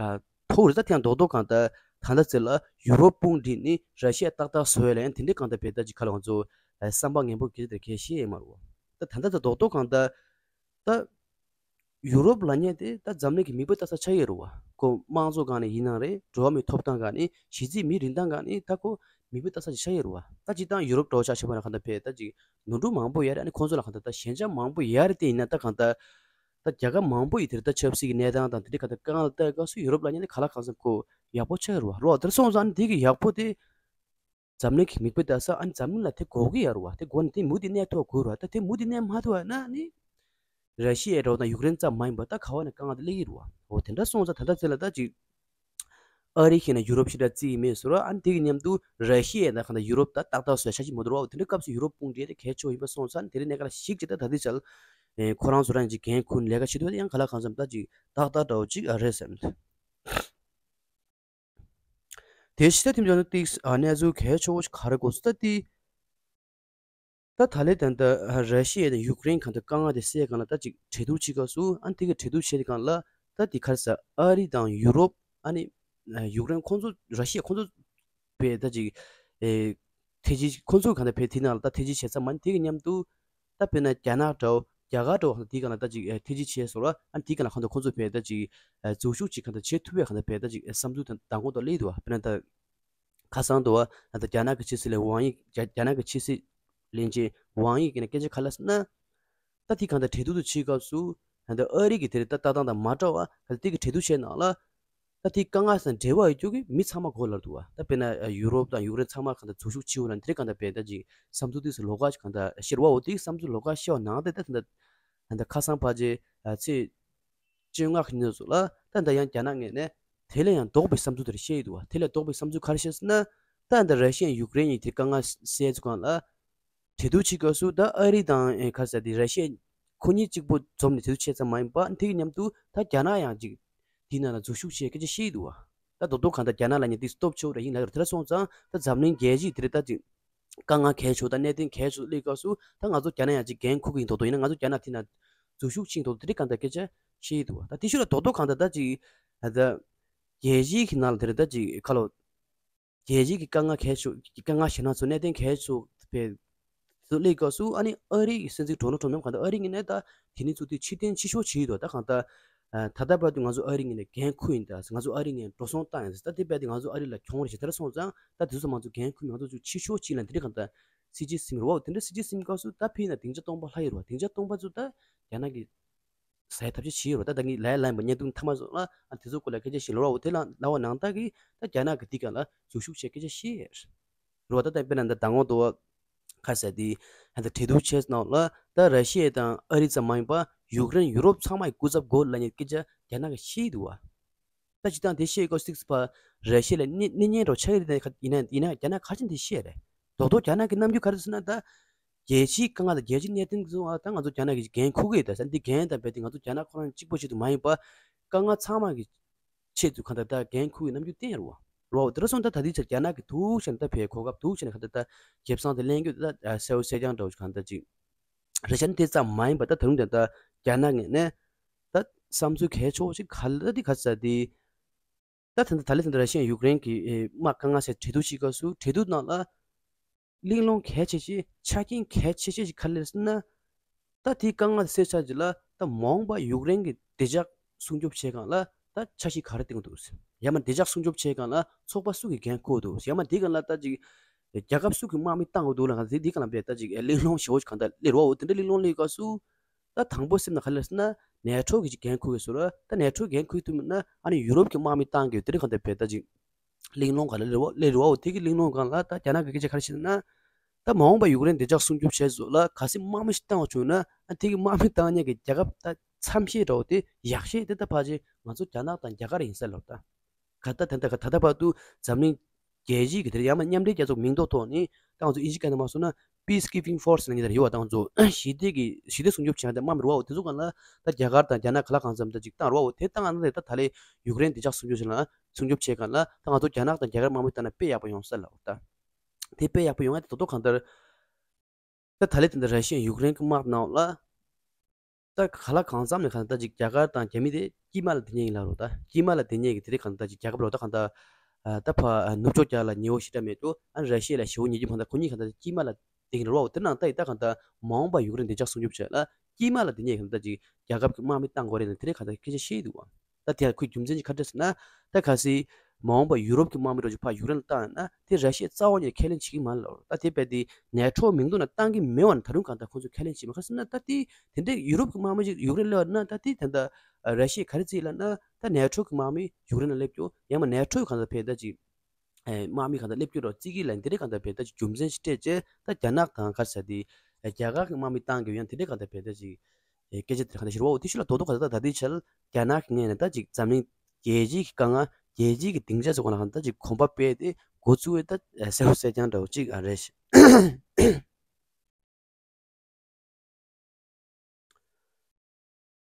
ཐོགས་རེད། ད་དེ་ཡང་རྡོག་རྡོག་གང་ལྟར་ད་ལྟ་ཚེ་ལ་ཡུ་རོབ་དཔུང་སྒྲིག་ནས་ར་ཤི་ཡ་ཏག་ཏག་བཟོ་ཡ་ལ་ཡང་དེ་འདྲའི་གང་ལྟར་བས་ད་ཅིག་ཁ་ལ་ང་ཚོ་བསམ་པ་ངན་པོ་གལ་ཆེ་དེ་གལ་ཤེས་ཡས་མ་རུ་བ། ད་ད་ལྟ་ད་རྡོག་རྡོག་གང་ལྟར་ད། ཡུ་རོབ་ལབ་མཁན་དེ་ད་འཛམ་གླིང་གི་མིག་དཔེ་ལྟ་ས་ཆགས་ཡོད་རེད་བ། ཁོ་དམངས་གཙོ་སྒང་ནས་ཡིན་ནའང་རེད། འགྲོ་བ་མིའི་ཐོབ་ཐང་སྒང་ནས། གཞི་རྩའི་མིའི་རིན་ཐང་སྒང་ནས་ད་ཁོ་མིག་དཔེ་ལྟ་ས་ཅིག་ཆགས་ཡོད་རེད་བ། ད་སྤྱིར་བཏང་ཡུ་རོབ་འདྲ་བོ་ཆ་བཞག་པ་ན་གང་ལྟར་ཕེ་ད་ཅིག་ནོར་འཁྲུལ་མང་པོ་ཡོད་རེད། ཨ་ནི་ཁོང་ཚོ་ལ་གང་ལྟར་ད་ཞན་ཆ་མང་པོ་ཡོད་རེད། དེ་ཡིན་ན་ད་གང་ལྟར་ད་རྒྱལ་ཁབ་མང་པོ་ཡི་དེར་ད་ཆབ་སྲིད་ཀྱི་གནས་སྟངས་དང་དེ་འདྲའི་གང་ལྟར་དཀའ་ངལ་ལ་ལྟ་སྐབས་སུ་ཡུ་རོབ་ལབ་མཁན་དེ་ག་ལ་གང་འཚམ་ཁོ་ཡག་པོ་ཆགས་ཡོད་རེད་བ། རེད་བ། དེར་སོང་ཙང་ཨ་ནི་དེ་གི་ཡག་པོ་དེ་འཛམ་གླིང་གི་མིག་དཔེ་ལྟ་ས། ཨ་ནི་འཛམ་གླིང་ལ་དེ་དགོས་ཀྱི་ཡོད་རེད་བ། དེ་དགོས་ན་དེ་མུ་དེ་གནས་ཐུབ་དགོས་རེད་བ། ད་དེ་མུ་དེ་གནས་མ་ཐུབ་པ་ན་ནི་ར་ཤི་ཡའི་འདྲ་བོ་དང་ཡུཀ་རེན་ཙམ་མ་ཡིན་པ་ད་ག་བ་ནས་དཀའ་ངལ་དེ་སླེབས་ཀྱི་རེད་བ། འོ་དེ་འདྲ་སོང་ཙང་ད་ལྟ་ཚེ་ལ་ད་ཅིག་ཨ་རི་ཤེས་ན་ཡུ་རོབ་ཞེ་དྲག་བརྩི་གི་མེད་ཟེར་བ། ཨ་ནི་དེ་གི་མཉམ་དུ་ར་ཤི་ཡའི་ད་གང་ལྟར་ཡུ་རོབ་ད་ཏག་ཏག་བཟོ་ཡ་ཆ་ཞིག་མ་འདུག་ར་བ། དེ་འདྲའི་སྐབས་སུ་ཡུ་རོབ་དཔུང་སྒྲིལ་དེ་གལ་ཆེ་བ་ཡིན་པ་སོང་ཙང་དེ་རིང་གནས་སྐབས་ལ་གཞིགས་བྱས་ད་ད་ལྟའི་ཆར་ཁོ་རང་ཚོ་རང་ཅིག་འགན་ཁུར་ལས་ཀ་བྱེད་ཐུབ་ཡ་ཡང་ག་ལ་གང་འཚམ་ད་ཅིག་ཏག་ཏག་འདྲ་བོ་ཅིག་ཨ་རེད་བསམ། དེ་ཕྱི་ད་ཐིམ་ཅང་ཏིག་ཨ་གནས་ཚུལ་གལ་ཆེ་བོ་ཞིག་ག་རེ་དགོས་སུ་ད་ཏི། ད་ད་ལས་ད་ལྟ་ར་ཤི་ཡ་དང་ཡུཀ་རེན་གང་ལྟར་དཀའ་ངལ་དེ་སེལ་གང་ལ་ད་ཅིག་གྲོས་བསྡུར་བྱེད་སྐབས་སུ་ཨ་ནི་དེ་གི་གྲོས་བསྡུར་བྱེད་གང་ལ་ད་དེ་ག་རེ་ཟ། ཨ་རི་དང་ཡུ་རོབ་ཨ་ནི་ཡུཀ་རེན་ཁོང་ཚོ་ར་ཤི་ཡ་ཁོང་ཚོ་པའི་ད་ཅིག་ཨེ་ཐེ་ཇི་ཁོང་ཚོ་གང་ལྟར་པའི་དེ་ནང་ལ་ད་ཐེ་ཇི་བྱེད་ཙམ་མ་ནི་དེ་གི་མཉམ་དུ། ད་དཔེར་ན་རྒྱ་ནག་འདྲ་བོ་རྒྱ་གར་འདྲ་བོ་དེའི་སྒང་ལ་ད་ཅིག་ཨེ་ཐེ་ཇི་བྱས་སོང་ལ། ཨ་དེའི་སྒང་ལ་གང་ལྟར་ཁོང་ཚོ་བས་ད་ཅིག་ཨེ་འཛུལ་ཞུགས་ཅིག་གང་ལྟར་བྱེད་ཐུབ་པའི་གང་ལྟར་བས་ད་ཅིག་ཨེ་བསམ་ཚུལ་དང་མདང་དགོང་དག་སླེབས་འདུག་བ། དཔེར་ན་ད་ཁ་སང་དུ་བ་ད་རྒྱ་ནག་གི་ཕྱི་སྲིད་ལས་ཝང་ཡི་རྒྱ་རྒྱ་ནག་གི་ཕྱི་སྲིད་བློན་ཆེན་ཝང་ཡི་གིས་ནས་སྐད་ཆ་ག་ལ་ཟེར་ན། ད་དེ་གང་ལྟར་གྲོས་བསྡུར་དུ་ཕྱིན་སྐབས་སུ་ད་ལྟ་ཨ་རི་གི་དེར་ད་ལྟ་སྟངས་དང་མ་འདྲ་བ་ག་ལ་དེ་གི་གྲོས་བསྡུར་བྱས་ནང་ལ། ད་དེ་དཀའ་ངལ་སང་འབྲེལ་བ་ཡོད་རྒྱུ་གི་མི་ཚང་མ་དགོས་ལབ་འདུག་བ། ད་དཔེར་ན་ཡུ་རོབ་དང་ཡུཀ་རེན་ཚང་མ་གང་ལྟར་འཛུལ་ཞུགས་བྱེད་འོ་ན་དེ་རིང་གང་ལྟར་བས་ད་ཅིག་བསམ་ཚུལ་དེ་ཚོ་ལོགས་ཀ་གང་ལྟར་ཤེར་བ་འོ་དེ་བསམ་ཚུལ་ལོགས་ཀ་ཤེར་བ་ནང་དེ་ད་ད་ད་ཁ་སང་ཕལ་ཆེར་ཚེས་བཅོ་ལྔ་གི་ཉིན་ཚོ་ལ་ད་ད་ཡང་རྒྱ་ནག་ངོས་ནས་དེ་ལས་ཡང་ལྡོག་པའི་བསམ་ཚུལ་དེ་བཤད་ཡོད་འདུག་བ། དེ་ལས་ལྡོག་པའི་བསམ་ཚུལ་ག་རེ་བཤད་ཟེར་ན། ད་ད་ར་ཤི་ཡ་ཡུཀ་རེན་གཉིས་དེ་དཀའ་ངལ་སེལ་ཚུལ་སྒང་ལ། གྲོས་བསྡུར་བྱེད་སྐབས་སུ་ད་ཨ་རི་དང་ཨེ་ག་རེ་ཟེར་དེ་ར་ཤི་ཡ་ཁོ་གཉིས་གཅིག་པོ་འཛོམས་ནས་གྲོས་བསྡུར་བྱས་ཙམ་མ་ཡིན་པ་དེ་གི་མཉམ་དུ་ད་རྒྱ་ནག་ཡང་ཅིག་དེའི་ནང་ལ་འཛུལ་ཞུགས་བྱེད་སྐད་ཆ་བཤད་འདུག་བ། ད་རྡོག་རྡོག་གང་ལྟར་རྒྱ་ནག་ལ་ཉེ་དུས་སྟོབས་ཆེ་བོ་རེ་ཡིན་ལ་ཡོད་དེ་ལ་སོང་ཙང་ད་འཛམ་གླིང་རྒྱལ་སྤྱིའི་དེ་རེད་ད་ཅིག་དཀའ་ངལ་གལ་ཆེ་བོ་ད་གནད་དོན་གལ་ཆེ་བོ་སླེབས་སྐབས་སུ་ད་ང་ཚོ་རྒྱ་ནག་ཡང་ཅིག་འགན་འཁུར་གི་ཡིན་མདོག་མདོག་ཡིན་ན་ང་ཚོ་རྒྱ་ནག་དེ་ན་འཛུལ་ཞུགས་བྱེད་མདོག་མདོག་དེ་རིགས་གང་ལྟར་སྐད་ཆ་བཤད་འདུག་བ། ད་དེ་ཤུ་ལ་རྡོག་རྡོག་གང་ལྟར་ད་ཅིག་ད་རྒྱལ་སྤྱིའི་གི་ནང་ལ་དེ་རེད་ད་ཅིག་ཁ་ལོ། རྒྱལ་སྤྱིའི་གི་དཀའ་ངལ་གལ་ཆེ་དཀའ་ངལ་ཞེ་ན་ཚོ་གནད་དོན་གལ་ཆེ་བའི་ཚོ་སླེབས་སྐབས་སུ་ཨ་ནི་ཨ་རི་གི་སྲིད་འཛིན་ཌོ་ནལ་ཊམ་ཡང་གང་ལྟར་ཨ་རི་ངོས་ནས་ད་དེ་ནི་ཚོ་དེ་ཕྱིར་འཐེན་ཕྱིར་ཤོག་བྱེད་ཡོད་དོ། ད་གང་ལྟར་ད་ལྟ་བར་དུ་ང་ཚོ་ཨ་རི་ངོས་ནས་འགན་འཁུར་ཡིན། ད་ང་ཚོ་ཨ་རི་ངོས་ནས་འགྲོ་སོང་བཏང་ཡིན། ད་དེ་བས་དེ་ང་ཚོ་ཨ་རི་ལ་གྱོང་རེ་ཞེ་དར་སོང་ཙང་ད་དེ་ཚོ་མང་ཚོ་འགན་འཁུར་ང་ཚོ་ཚོ་ཕྱིར་ཤོག་བྱེད་ལ་འདི་རིགས་གང་ལྟར་སྲིད་ཇུས་ཟིན་རོགས། དེ་འདྲ་སྲིད་ཇུས་ཟིན་སྐབས་སུ་ད་ཕྱིར་ན་སྡིངས་ཆ་སྟོང་པ་ལྷག་ཡོད་རོགས། སྡིངས་ཆ་སྟོང་པ་ཚོ་ད་རྒྱ་ནག་གི་ཟ་ཡ་ཐབས་ཤེས་བྱེད་ཡོད་རེད། ད་ད་གིན་ལའི་ལན་པ་བརྙན་ཐུང་མཐའ་མ་སོང་ལ་ཨ་དེ་ཚོ་སྐོར་ལ་སྐད་ཆ་ཞིག་ལབ་རོགས། དེ་ལ་ལབ་པ་ནང་ལྟར་གི་ད་རྒྱ་ནག་གི་འདི་ག་ལ་འཛུལ་ཞུགས་བྱེད་སྐད་ཆ་བཤད་རེད་བ། ད་ད་དཔེར་ན་ད་མདང་དགོང་དུ་ཁ་ཟས་དེ་ཧ་ད་གྲོས་བསྡུར་བྱས་ནང་ལ་ད་ར་ཤི་ཡ་དང་ཨ་རི་ཙམ་མ་ཡིན་པ་ཡུཀ་རེན་ཡུ་རོབ་ཚང་མ་ཡི་སྐུ་ཚབ་དགོས་ལབ་མཁན་སྐད་ཆ་རྒྱ་ནག་གི་བཤད་འདུག་བ། ད་སྤྱིར་བཏང་དེ་བཤད་དགོས་སིག་པ་ར་ཤི་ཡ་ལ་གནས་གནས་ཉེན་འགྲོ་ཆགས་ཀྱི་རེད། ཡིན་ན་ཡིན་ན་རྒྱ་ནག་ག་ཅིན་དེ་བཤད་རེད། རྡོག་རྡོག་རྒྱ་ནག་གི་རྣམ་འགྱུར་ག་རེ་ཟེར་ན་ད། རྒྱལ་སྤྱིའི་དཀའ་ངལ་དང་རྒྱལ་སྤྱིའི་གནད་དོན་ཚོ་ད་ང་ཚོ་རྒྱ་ནག་གིས་འགན་འཁུར་གི་ཡོད་ད་ཟེར། འདི་འགན་དང་རྦད་དེ་ང་ཚོ་རྒྱ་ནག་ཁོ་རང་གཅིག་པོ་ཞིག་ཏུ་མ་ཡིན་པ། དཀའ་ངལ་ཚང་མ་གི་ཆེད་དུ་གང་ལྟར་ད་འགན་འཁུར་གི་རྣམ་འགྱུར་བསྟན་ཡོད་རེད་བ། རེད་བ། དེ་འདྲ་སོང་ད་ད་ལྟའི་ཆར་རྒྱ་ནག་གི་ཐུག་བྱས་ནས་ད་བས་གོ་སྐབས་ཐུག་བྱས་ནས་གང་ལྟར་ད་རྒྱབ་སང་དེ་ལེན་རྒྱུ་ད་གསལ་བོ་གསལ་རྐྱང་འདྲ་བོ་ཞིག་གང་ལྟར་ཅིག་རེད་ཤག་ནི་དེ་ཙམ་མ་ཡིན་པ་ད་ད་རུང་ད་ད་རྒྱ་ནག་ངོས་ནས་ད་བསམ་ཚུལ་གལ་ཆེ་བོ་ཞིག་ག་ལ་ད་འདི་ག་ཚ་འདི། ད་ད་ད་ལྟ་ད་ལྟ་ར་ཤི་ཡ་ཡུཀ་རེན་གྱི་ཨེ་དམག་དཀའ་ངལ་སེལ་གྲོས་བསྡུར་བྱེད་སྐབས་སུ་གྲོས་བསྡུར་ནང་ལ་གླེང་སློང་གལ་ཆེ་ཆེ་ཆ་རྐྱེན་གལ་ཆེ་ཆེ་ཞིག་ག་རེ་རེད་ཟེར་ན། ད་དེའི་དཀའ་ངལ་སེལ་ཆ་ཅིག་ལ་ད་མ་འོངས་པ་ཡུཀ་རེན་གྱི་བདེ་འཇགས་སྲུང་སྐྱོབ་བྱེད་སྒང་ལ་ད་འཆར་གཞི་ག་རེ་བཏིང་འདུག་ཡང་མ་བདེ་འཇགས་སྲུང་སྐྱོབ་བྱེད་སྒང་ལ་ཚོགས་པ་སུ་གིས་འགན་འཁུར་འདུག་ཡང་མ་དེའི་སྒང་ལ་ད་ཅིག་རྒྱལ་ཁབ་སུ་གིས་དམག་མི་བཏང་དགོས་འདུག་ལ་ག་ཚོད་དེའི་སྒང་ལ་བས་ད་ཅིག་གླེང་སློང་ཞེ་བོ་ཞིག་གང་ལྟར་སླེབས་རོགས། འོ་དེ་འདྲ་གླེང་སློང་སླེབས་སྐབས་སུ། ད་དང་པོ་སེམས་ནང་ག་རེ་སླེབས་ཟེར་ན། ནེ་ཊོ་གིས་ཅིག་འགན་འཁུར་གི་ཟེར་ར། ད་ནེ་ཊོ་འགན་འཁུར་ཐུབ་མིན་ན་ཨ་ནི་ཡུ་རོབ་ཀྱི་དམག་མི་བཏང་གི་དེ་རིང་གང་ལྟར་བས་ད་ཅིག་གླེང་སློང་ག་ལ་སླེབས་རོགས་སླེབས་རོགས། དེ་གི་གླེང་སློང་སྒང་ལ་ད་རྒྱ་ནག་གི་སྐད་ཆ་ག་རེ་བཤད་ན། ད་མ་འོངས་པ་ཡུཀ་རེན་བདེ་འཇགས་སྲུང་སྐྱོབ་བྱས་ཟོ་ལ་གལ་སྲིད་དམག་མི་ཞིག་བཏང་བ་བྱུང་ན་ཨ་དེ་གི་དམག་མི་བཏང་མཁན་གྱི་རྒྱལ་ཁབ་ད་མཚམས་ཤེས་འདྲ་བོ་དེ་ཡག་ཤེས་དེ་ད་ཕལ་ཆེར་ང་ཚོ་རྒྱ་ནག་དང་རྒྱ་གར་ཡིན་ས་ལབ་ད། ག་ད་ད་ད་ག་ད་ད་བར་དུ་འཛམ་གླིང་རྒྱལ་སྤྱིའི་གི་དེར་ཡང་མ་མཉམ་འབྲེལ་རྒྱལ་ཚོགས་མིང་ཐོག་ཐོག་ནི་ད་ང་ཚོ་ཨིན་ཇི་སྐད་ནང་མ་སོང་ན་Peacekeeping Force ནང་ཉིད་དེར་ཡོད་བ། ད་ང་ཚོ་ཞི་བདེ་གི་ཞི་བདེ་སྲུང་སྐྱོབ་བྱེད་ཡ་དེ་དམག་མི་རུ་བ་འོ་དེ་ཚོ་གང་ལ་ད་རྒྱ་གར་དང་རྒྱ་ནག་ག་ལ་གང་འཚམ་ད་ཅིག་བཏང་རུ་བ་འོ་དེ་བཏང་ཨ་ན་དེ་ད་ད་ལས་ཡུཀ་རེན་བདེ་འཇགས་སྲུང་སྐྱོབ་བྱེད་ལ་སྲུང་སྐྱོབ་བྱེད་གང་ལ་ད་ང་ཚོ་རྒྱ་ནག་དང་རྒྱ་གར་དམག་མི་བཏང་ན་དཔེ་ཡག་པོ་ཡོང་ས་ལ་འོ་ད་དེ་དཔེ་ཡག་པོ་ཡོང་ཡ་དེ་ད་དོ་གང་ལྟར། ད་ད་ལས་དེ་འདྲ་ར་ཤི་ཡ་ཡུཀ་རེན་གྱི་དམག་ནང་ལ། ད་ག་ལ་གང་འཚམ་ནས་གང་ལྟར་ཅིག་རྒྱ་གར་དང་རྒྱ་མི་དེ་དཀྱིལ་མ་ལ་དེ་ཉེ་ཡིན་ལ་རོ། ད་དཀྱིལ་མ་ལ་དེ་ཉེ་གི་དེ་རིགས་གང་ལྟར་ཅིག་རྒྱལ་ཁབ་ལོ་ད་གང་ལྟར་ད་ཕ་ནུབ་ཕྱོགས་རྒྱ་ལ་ཉེ་བོ་ཞེ་དྲག་མེད་དོ། ཨ་ར་ཤི་ཡ་ལ་ཞེ་བོ་ཉེ་རྒྱུ་མ་ད་ཁོ་གཉིས་གང་ལྟར་དཀྱིལ་མ་ལ་དེ་ཡིན་རོ། དེ་ནང་ད་ཡི་ད་གང་ལྟར་མ་འོངས་པ་ཡུཀ་རེན་བདེ་འཇགས་སྲུང་སྐྱོབ་བྱེད་ལ་ དཀྱིལ་མ་ལ་དེ་ནས་གང་ལྟར་ཅིག་རྒྱལ་ཁབ་ཀྱི་དམག་མི་བཏང་དགོས་རེད་ན་དེ་རིང་གང་ལྟར་སྐད་ཆ་བཤད་འདུག་བ། ད་དེ་ཡང་ཁོའི་རྒྱུ་མཚན་གྱི་ཁ་བྲལ་ཟེར་ན། ད་གལ་སྲིད་མ་འོངས་པ་ཡུ་རོབ་ཀྱི་དམག་མི་རོགས་ཀྱི་ཕར་ཡུཀ་རེན་ལ་བཏང་ཡོད་ན་དེ་ར་ཤི་ཡས་རྩ་བ་ཉིད་ནས་ཁས་ལེན་བྱེད་ཀྱི་མ་རེད་ལ། ད་དེ་བས་དེ་ནེ་ཊོ་མིང་ཐོག་ནས་བཏང་གི་མེད་བ་ན་ད་རུང་གང་ལྟར་ཁོང་ཚོས་ཁས་ལེན་བྱེད་མ་ག་ཟེར་ན། ད་དེ་དེ་འདྲའི་ཡུ་རོབ་ཀྱི་དམག་མི་ཅིག་ཡུཀ་རེན་ལ་ཡོད་ན་ད་དེ་ད་ལྟ་ར་ཤི་ཡས་ག་རེ་བྱེད་ལབ་ན་ད་ནེ་ཊོ་གི་དམག་མི་ཡུཀ་རེན་ལ་སླེབས་རྒྱུ། ཡང་མ་ནེ་ཊོ་གང་ལྟར་བས་ད་ཅིག་ཨེ་དམག་མི་གང་ལྟར་སླེབས་རྒྱུ་རོགས་བརྩི་གི་ལ་འདི་འདྲའི་གང་ལྟར་བས་ད་ཅིག་རྒྱུ་མཚན་ཞིག་སྤྲད་བྱས་ད་རྒྱ་ནག་དང་ག་རེ་ཟེར་དེ་ཨེ་རྒྱ་གར་གྱི་དམག་མི་བཏང་གི་ཡང་དེ་འདྲའི་གང་ལྟར་བས་ད་ཅིག་ཨེ་སྐད་ཆ་དེ་གང་ལྟར་ཞིག་རེད་བ། འོ་དེ་ཤུལ་ལ་རྡོག་རྡོག་ག་ད་ད་དེའི་ཆར་རྒྱ་ནག་གི་ངོས་ནས་ད་ཅིག་འཛམ་གླིང་རྒྱལ་སྤྱིའི་གི་དཀའ་ངལ་རྒྱལ་སྤྱིའི་གི་སྡིངས་ཆ་ཚོ་གང་ལ་གང་ལྟར་ཅིག་གོམ་པ་སྤོས་ཏེ་འགོ་བཙུགས་ཡོད་ད་ཨེ་གསལ་པོ་གསལ་རྐྱང་འདྲ་བོ་ཅིག་ཨ་རེད།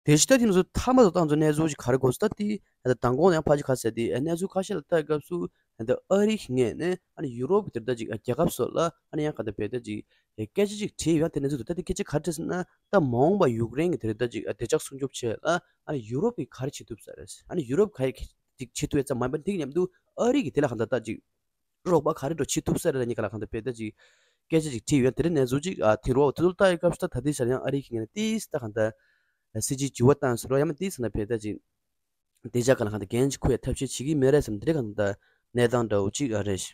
དེ་ཕྱི་ད་དེ་ནས་བཟུང་མཐའ་མ་དུ་བཏང་ཚོ་གནས་ཚུལ་ཞིག་ག་རེ་གོ་སོང་ད་དེ་ད་མདང་དགོང་ནས་ཕར་ཅིག་ག་རེ་ཟེར་དེ་གནས་ཚུལ་ཁ་ཤས་ལ་ལྟ་སྐབས་སུ་ད་ཨ་རི་གི་ངོས་ནས་ཨ་ནི་ཡུ་རོབ་ཀྱི་དེ་ད་ཅིག་རྒྱལ་ཁབ་སོགས་ལ་ཨ་ནི་ཡང་ག་ད་བས་ད་ཅིག་སྐད་ཆ་ཅིག་དྲིས་ཡོད་དེ་གནས་ཚུལ་དུ་ད་དེ་སྐད་ཆ་ག་རེ་དྲིས་ཟེར་ན། ད་མ་འོངས་པ་ཡུཀ་རེན་གྱི་དེ་ད་ཅིག་བདེ་འཇགས་སྲུང་སྐྱོབ་ཆེད་ལ་ཨ་ནི་ཡུ་རོབ་ཀྱིས་ག་རེ་བྱེད་ཐུབ་ས་རེད། ཨ་ནི་ཡུ་རོབ་ག་རེ་ཅིག་བྱེད་ཐུབ་ཡོད་ཙམ་མ་ཡིན་པར་དེ་གི་མཉམ་དུ་ཨ་རི་གིས་དེ་ལ་གང་ད་ད་ཅིག་རོགས་པ་ག་རེ་འགྲོ་བྱེད་ཐུབ་ས་རེད་ལ་གཉིས་ཀ་ལ་གང་ལྟར་བས་ད་ཅིག་སྐད་ཆ་ཅིག་དྲིས་ཡོད། དེ་རིང་གནས་ཚུལ་ཅིག་ཨ་དེ་རུ་དེ་ཚོ་ལྟ་ཡི་སྐབས་སུ་ད་ད་ལྟའི་ཆར་ཡང་ཨ་རི་གི་ངོས་ནས་ཏིས་ད་གང་ལྟར་སྲིད་ཇུས་འགྱུར་བ་བཏང་ཟེར་རོ་ཡང་མིན་ཏིས་ད་བས་ད་ཅིག་དེ་ཅག་ག་ལ་གང་ལྟར་འགན་ཅིག་འཁུར་ཡ་ཐབས་ཤེས་བྱེད་ཀྱི་མེད་རེད་བསམ་དེ་རིང་གང་ལྟར་གནས་སྟངས་འདྲ་བོ་ཅིག་ཨ་རེད།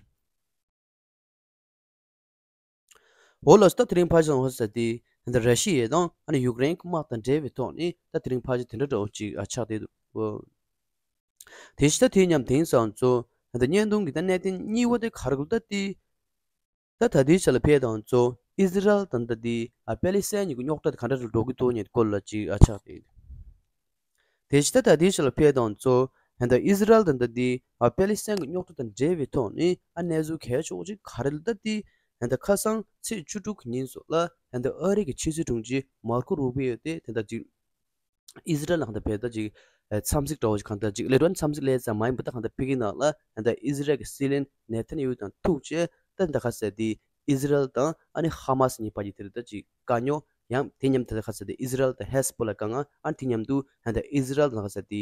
འོ་ལགས་སོ། ད་དེ་རིང་ཕར་ཞོག་ཧོ་ས་དེ་ད་ར་ཤི་ཡ་དང་ཨ་ནི་ཡུཀ་རེན་གྱི་དམག་དང་འབྲེལ་བའི་ཐོག་ནས་ད་དེ་རིང་ཕར་ཞོག་དེ་འདྲ་འདྲ་བོ་ཅིག་ཨ་ཆགས་བསྡད་འདུག་དེ་ཕྱི་ད་དེ་མཉམ་དེང་སང་ཚོ་ད་བརྙན་ཐུང་གི་ད་གནད་དོན་གཉིས་པ་དེ་ག་རེ་གོ་ད་དེ། ད་ད་ལྟའི་ཆ་ལ་ཕེ་དང་ཚོ་ཨི་ཟི་རལ་དང་ད་དེ་ཨ་པེ་ལི་སི་ཐན་གཉིས་ཀྱི་རྙོག་དྲ་དེ་ག་འདྲ་རུ་འགྲོ་གི་འདུག་ཉེ་སྐོར་ལ་ཅིག་ཨ་ཆགས་ཏེ། དེ་ཕྱི་ད་ད་ལྟའི་ཆ་ལ་ཕེ་དང་ཚོ་ད་ཨི་ཟི་རལ་དང་ད་དེ་ཨ་པེ་ལི་སི་ཐན་གྱི་རྙོག་དྲ་དང་འབྲེལ་བའི་ཐོག་ནས་ཨ་གནས་ཚུལ་གལ་ཆེ་བོ་ཅིག་ག་རེ་ལ་ད་དེ་ད་ཁ་སང་ཚེས་བཅུ་དྲུག་གི་ཉིན་སོགས་ལ་ད་ཨ་རི་གི་ཕྱི་སྲིད་དྲུང་ཆེ་མར་ཁོ་རུ་བི་ཡོ་དེ་ད་ཅིག་ཨི་ཟི་རལ་ལ་གང་ལྟར་བས་ད་ཅིག་ཨེ་འཚམས་གཟིགས་འདྲ་བོ་ཞིག་གང་ལྟར་ཅིག་ལས་དོན་འཚམས་གཟིགས་ལས་ཙམ་མ་ཡིན་པ་ད་གང་ལྟར་ཕ་གིའི་ནང་ལ་ད་ཨི་ཟི་རལ་གྱི་སྲིད་བློན་ནེ་ཐན་ཡ་ཧུ་དང་ཐུག་བྱས་ད་ད་ག་ཟེར་དེ་ཨི་ཟི་རལ་དང་ཨ་ནི་ཧ་མ་སི་གཉིས་བར་གྱི་དེར་ད་ཅིག་དཀའ་རྙོག་ཡང་དེ་མཉམ་དུ་ད་ག་ཟེར་དེ་ཨི་ཟི་རལ་དང་ཧེ་ཟ་བྷོ་ལ་དཀའ་ངལ་ཨ་ནི་དེ་མཉམ་དུ་ད་ཨི་ཟི་རལ་དང་ག་ཟེར་དེ་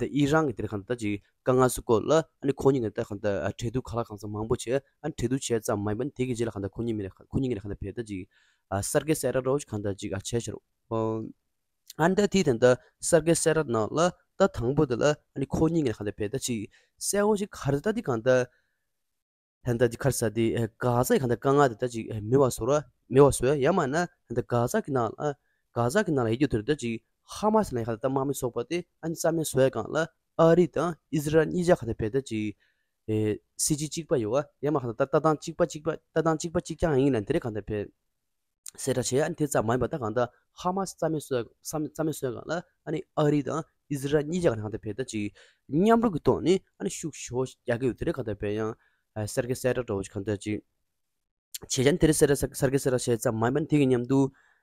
ད་ཨི་རན་གྱི་དེར་གང་ལྟར་ད་ཅིག་དཀའ་ངལ་སུ་སྐོར་ལ་ཨ་ནི་ཁོ་གཉིས་ཀྱི་ད་གང་ལྟར་འབྲེལ་གཏུག་ག་ལ་གང་ཚང་མང་པོ་བྱས་ཨ་ནི་འབྲེལ་གཏུག་བྱས་ཙམ་མ་ཡིན་པ་དེ་གི་རྗེས་ལ་གང་ལྟར་ཁོ་གཉིས་མི་ལ་ཁོ་གཉིས་ཀྱི་ལ་གང་ལྟར་བས་ད་ཅིག་ཨ་གསར་བརྗེ་གསལ་བསྒྲགས་འདྲ་བོ་ཞིག་གང་ལྟར་ཅིག་ཨ་བྱས་ཤག་རོ། ཨ་ནི་ད་དེའི་དོན་དུ་གསར་འགོད་གསལ་བསྒྲགས་ནང་ལ་ད་དང་པོ་དེ་ལ་ཨ་ནི་ཁོ་གཉིས་ཀྱིས་གང་ལྟར་བས་ད་ཅིག་གསལ་བོ་ཞིག་ག་རེ་ད་དེ་གང་ལྟར་ད་ལྟ་དེ་ག་རེ་ཟེར་དེ་གྷ་ཟ་གི་གང་ལྟར་དཀའ་ངལ་དེ་ད་ཅིག་མེད་པ་བཟོ་ར་མེད་པ་བཟོ་ཡ་ཡང་མིན་ན་ད་ལྟ་གྷ་ཟ་གི་ནང་ལ་གྷ་ཟ་གི་ནང་ལ་ཡོད་རྒྱུ་དེ་ད་ཅིག་ཧ་མ་སི་ལ་གང་ལྟར་ད་དམག་མི་ཚོགས་པ་དེ་ཨ་ནི་རྩ་མེད་བཟོ་ཡ་སྒང་ལ་ཨ་རི་དང་ཨི་ཟི་རལ་གཉིས་ཆ་གང་ལྟར་བས་ད་ཅིག་ཨེ་སྲིད་ཇུས་གཅིག་པ་ཡོད་པ་ཡང་མིན་ན་གང་ལྟར་ལྟ་སྟངས་གཅིག་པ་གཅིག་པ་ལྟ་སྟངས་གཅིག་པ་གཅིག་རྐྱང་ཡིན་ལ་དེ་རེད་གང་ལྟར་བས། གསལ་བསྒྲགས་བྱས། ཨ་ནི་དེ་ཙམ་མ་ཡིན་པ་ད་གང་ལྟར་ཧ་མ་སི་རྩ་མེད་བཟོ་རྩ་མེད་བཟོ་སྒང་ལ་ཨ་ནི་ཨ་རི་དང་ཨི་ཟི་རལ་གཉིས་ཆ་གང་ལྟར་བས་ད་ཅིག་མཉམ་རུབ་ཀྱི་ཐོག་ནས་ཨ་ནི་ཤུགས་ཆེ་བོ་རྒྱག་གི་ཡོད་དེ་རེད། གང་ལྟར་བས་ཡང་གསར་འགོད་གསལ་བསྒྲགས་འདྲ་བོ་ཞིག་གང་ལྟར་ཅིག་བྱས་ཙང་དེ་རིང་གསལ་བསྒྲགས་གསར་འགོད་གསལ་བསྒྲགས་བྱས་ཙམ་མ་ཡིན་པ་དེ་གི་མཉམ་དུ་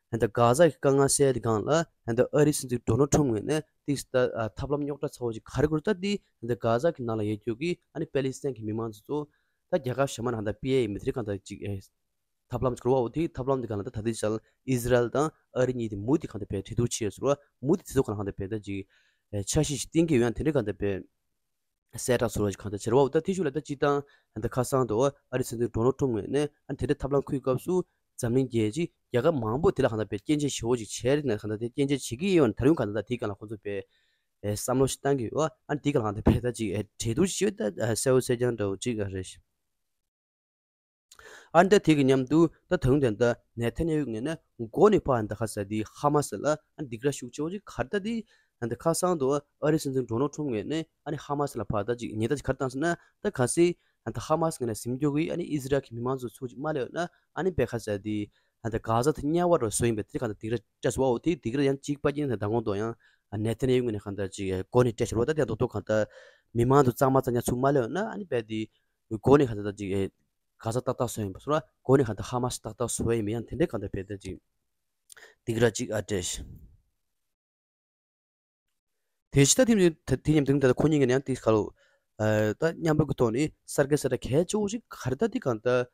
ད་ལྟ་གྷ་ཟ་གི་དཀའ་ངལ་སེལ་དེ་སྒང་ལ་ད་ལྟ་ཨ་རིའི་སྲིད་འཛིན་ཌོ་ནལ་ཊམ་ངོས་ནས་ཏིག་ད་ཐབས་ལམ་རྙོག་དྲ་ཚ་བོ་ཞིག་ག་རེ་དགོས་ད་དེ་ད་ལྟ་གྷ་ཟ་གི་ནང་ལ་ཡོད་རྒྱུ་གི་ཨ་ནི་པེ་ལི་སི་ཐན་གྱི་མི་མང་ཚོ་ཚོ་ད་རྒྱལ་ཁབ་གཞན་མ་ནང་ད་ལྟ་ཕུད་ཡས་ཡིན་མི་དེ་རིང་གང་ལྟར་ཅིག་ཨེ། ཐབས་ལམ་ཅིག་རེད་བ། འོ་དེའི་ཐབས་ལམ་དེ་གང་ལ་ད་ད་ལྟའི་ཆར་ཨི་ཟི་རལ་དང་ཨ་རི་གཉིས་དེ་མུ་མཐུད་གང་ལྟར་བས་འབྲེལ་གཏུག་བྱས་ཟེར་བ་མུ་མཐུད་དེ་ཚོ་གང་ལ་གང་ལྟར་བས་ད་ཅིག་ཨེ་འཆར་གཞི་ཞིག་བཏིང་གི་ཡོད་ན་དེ་འདྲའི་གང་ལྟར་བས་གསལ་བསྒྲགས་ཟེར་བ་ཞིག་གང་ལྟར་བྱས་རེད་བ། འོ་ད་དེ་ཤུལ་ལ་ད་སྤྱིར་བཏང་ད་ཁ་སང་དུ་ཨ་རི་སྲིད་འཛིན་ཌོ་ནལ་ཊམ་ངོས་ནས་ཨ་དེ་འདྲའི་ཐབས་ལམ་འཁུར་སྐབས་སུ་འཛམ་གླིང་རྒྱལ་སྤྱི་རྒྱལ་ཁབ་མང་པོ་དེ་ལ་གང་ལྟར་བས་སྐྱོན་བརྗོད་ཞེ་བོ་ཞིག་བྱས་རེད་ན་གང་ལྟར་དེ་སྐྱོན་བརྗོད་བྱེད་ཀྱི་ཡོད་ན་ད་རུང་གང་ལྟར་ད་དེ་གང་ལ་ཁོང་ཚོ་བས་ཨེ་བསམ་བློ་ཞིག་བཏང་གི་ཡོད། ཨ་དེ་གང་ལ་གང་ལྟར་བས་ད་ཅིག་ཨེ་འབྲེལ་གཏུག་བྱས་ད་ཨེ་གསལ་བོ་གསལ་རྐྱང་འདྲ་བོ་ཅིག་ཨ་རེད། ཨ་ནི་ད་དེ་གི་མཉམ་དུ་ད་ད་དུང་དེ་འདྲ་ནེ་ཐན་ཡ་ཧུ་ངོས་ནས་མགོ་ནས་ཕར་འདི་ག་ཟེར་དེ་ཧ་མ་སི་ལ་ཨ་ནི་སྡིགས་ར་ཤུགས་ཆེ་བོ་ཅིག་ག་རེ་ད་དེ་ཨ་ནི་ཁ་སང་དུ་ཨ་རི་སྲིད་འཛིན་ཌོ་ནལ་ཊམ་ངོས་ནས་ཨ་ནི་ཧ་མ་སི་ལ་ཕར་ད་ཅིག་ཉེས་ད་ཅིག་ག་རེ་བཏང་ཟེར་ན་ད་གལ་སྲིད་ཨ་ནི་ད་ཧ་མ་སི་ངོས་ནས་ཟིན་རྒྱུ་གི་ཨ་ནི་ཨི་ཟི་རལ་གྱི་མི་མང་ཚོ་ཚུར་ཅིག་མ་སླེབས་ན་ཨ་ནི་བས་ག་ཟེར་དེ་ཨ་ནི་གྷ་ཟ་དེ་དམྱལ་བ་འདྲ་བཟོ་ཡིན་པས་དེ་ག་ད་སྡིགས་ར་སྤྲད་སོང་བ། འོ་དེ་སྡིགས་ར་ཡང་གཅིག་པ་ཅན་དང་མདང་དགོང་དུ་ཡང་ཨ་ནེ་ཐན་ཡ་ཧུ་ངོས་ནས་གང་ལྟར་ཅིག་མགོ་ནས་སྤྲད་ཤོར་བ། ད་དེ་ཡང་རྡོག་རྡོག་གང་ལྟར་མི་མང་དུ་གཙང་མ་གཙང་རྐྱང་ཚུར་མ་སླེབས་ན་ཨ་ནི་བས་དེ། སྒོ་ནས་གང་ལྟར་ཅིག་ཨེ་གྷ་ཟ་ཏག་ཏག་བཟོས་ཡིན་པ་སོགས་ལ་སྒོ་ནས་གང་ལྟར་ཧ་མ་སི་ཏག་ཏག་བཟོས་ཡིན་པ་ཡང་དེ་འདྲའི་གང་ལྟར་བས་ད་ཅིག་སྡིགས་ར་ཅིག་ཨ་སྤྲད། དེ་ཕྱི་ད་དེ་དེ་མཉམ་དུ་ད་ཁོ་གཉིས་ཀྱིས་ཡང་དེ་ག་ལོ་ཨ་ད་མཉམ་རུབ་ཀྱི་ཐོག་ནས་གསར་འགོད་གསལ་བསྒྲགས་གལ་ཆེ་བོ་ཞིག་ག་རེ་ད་དེ་གང་ལྟར་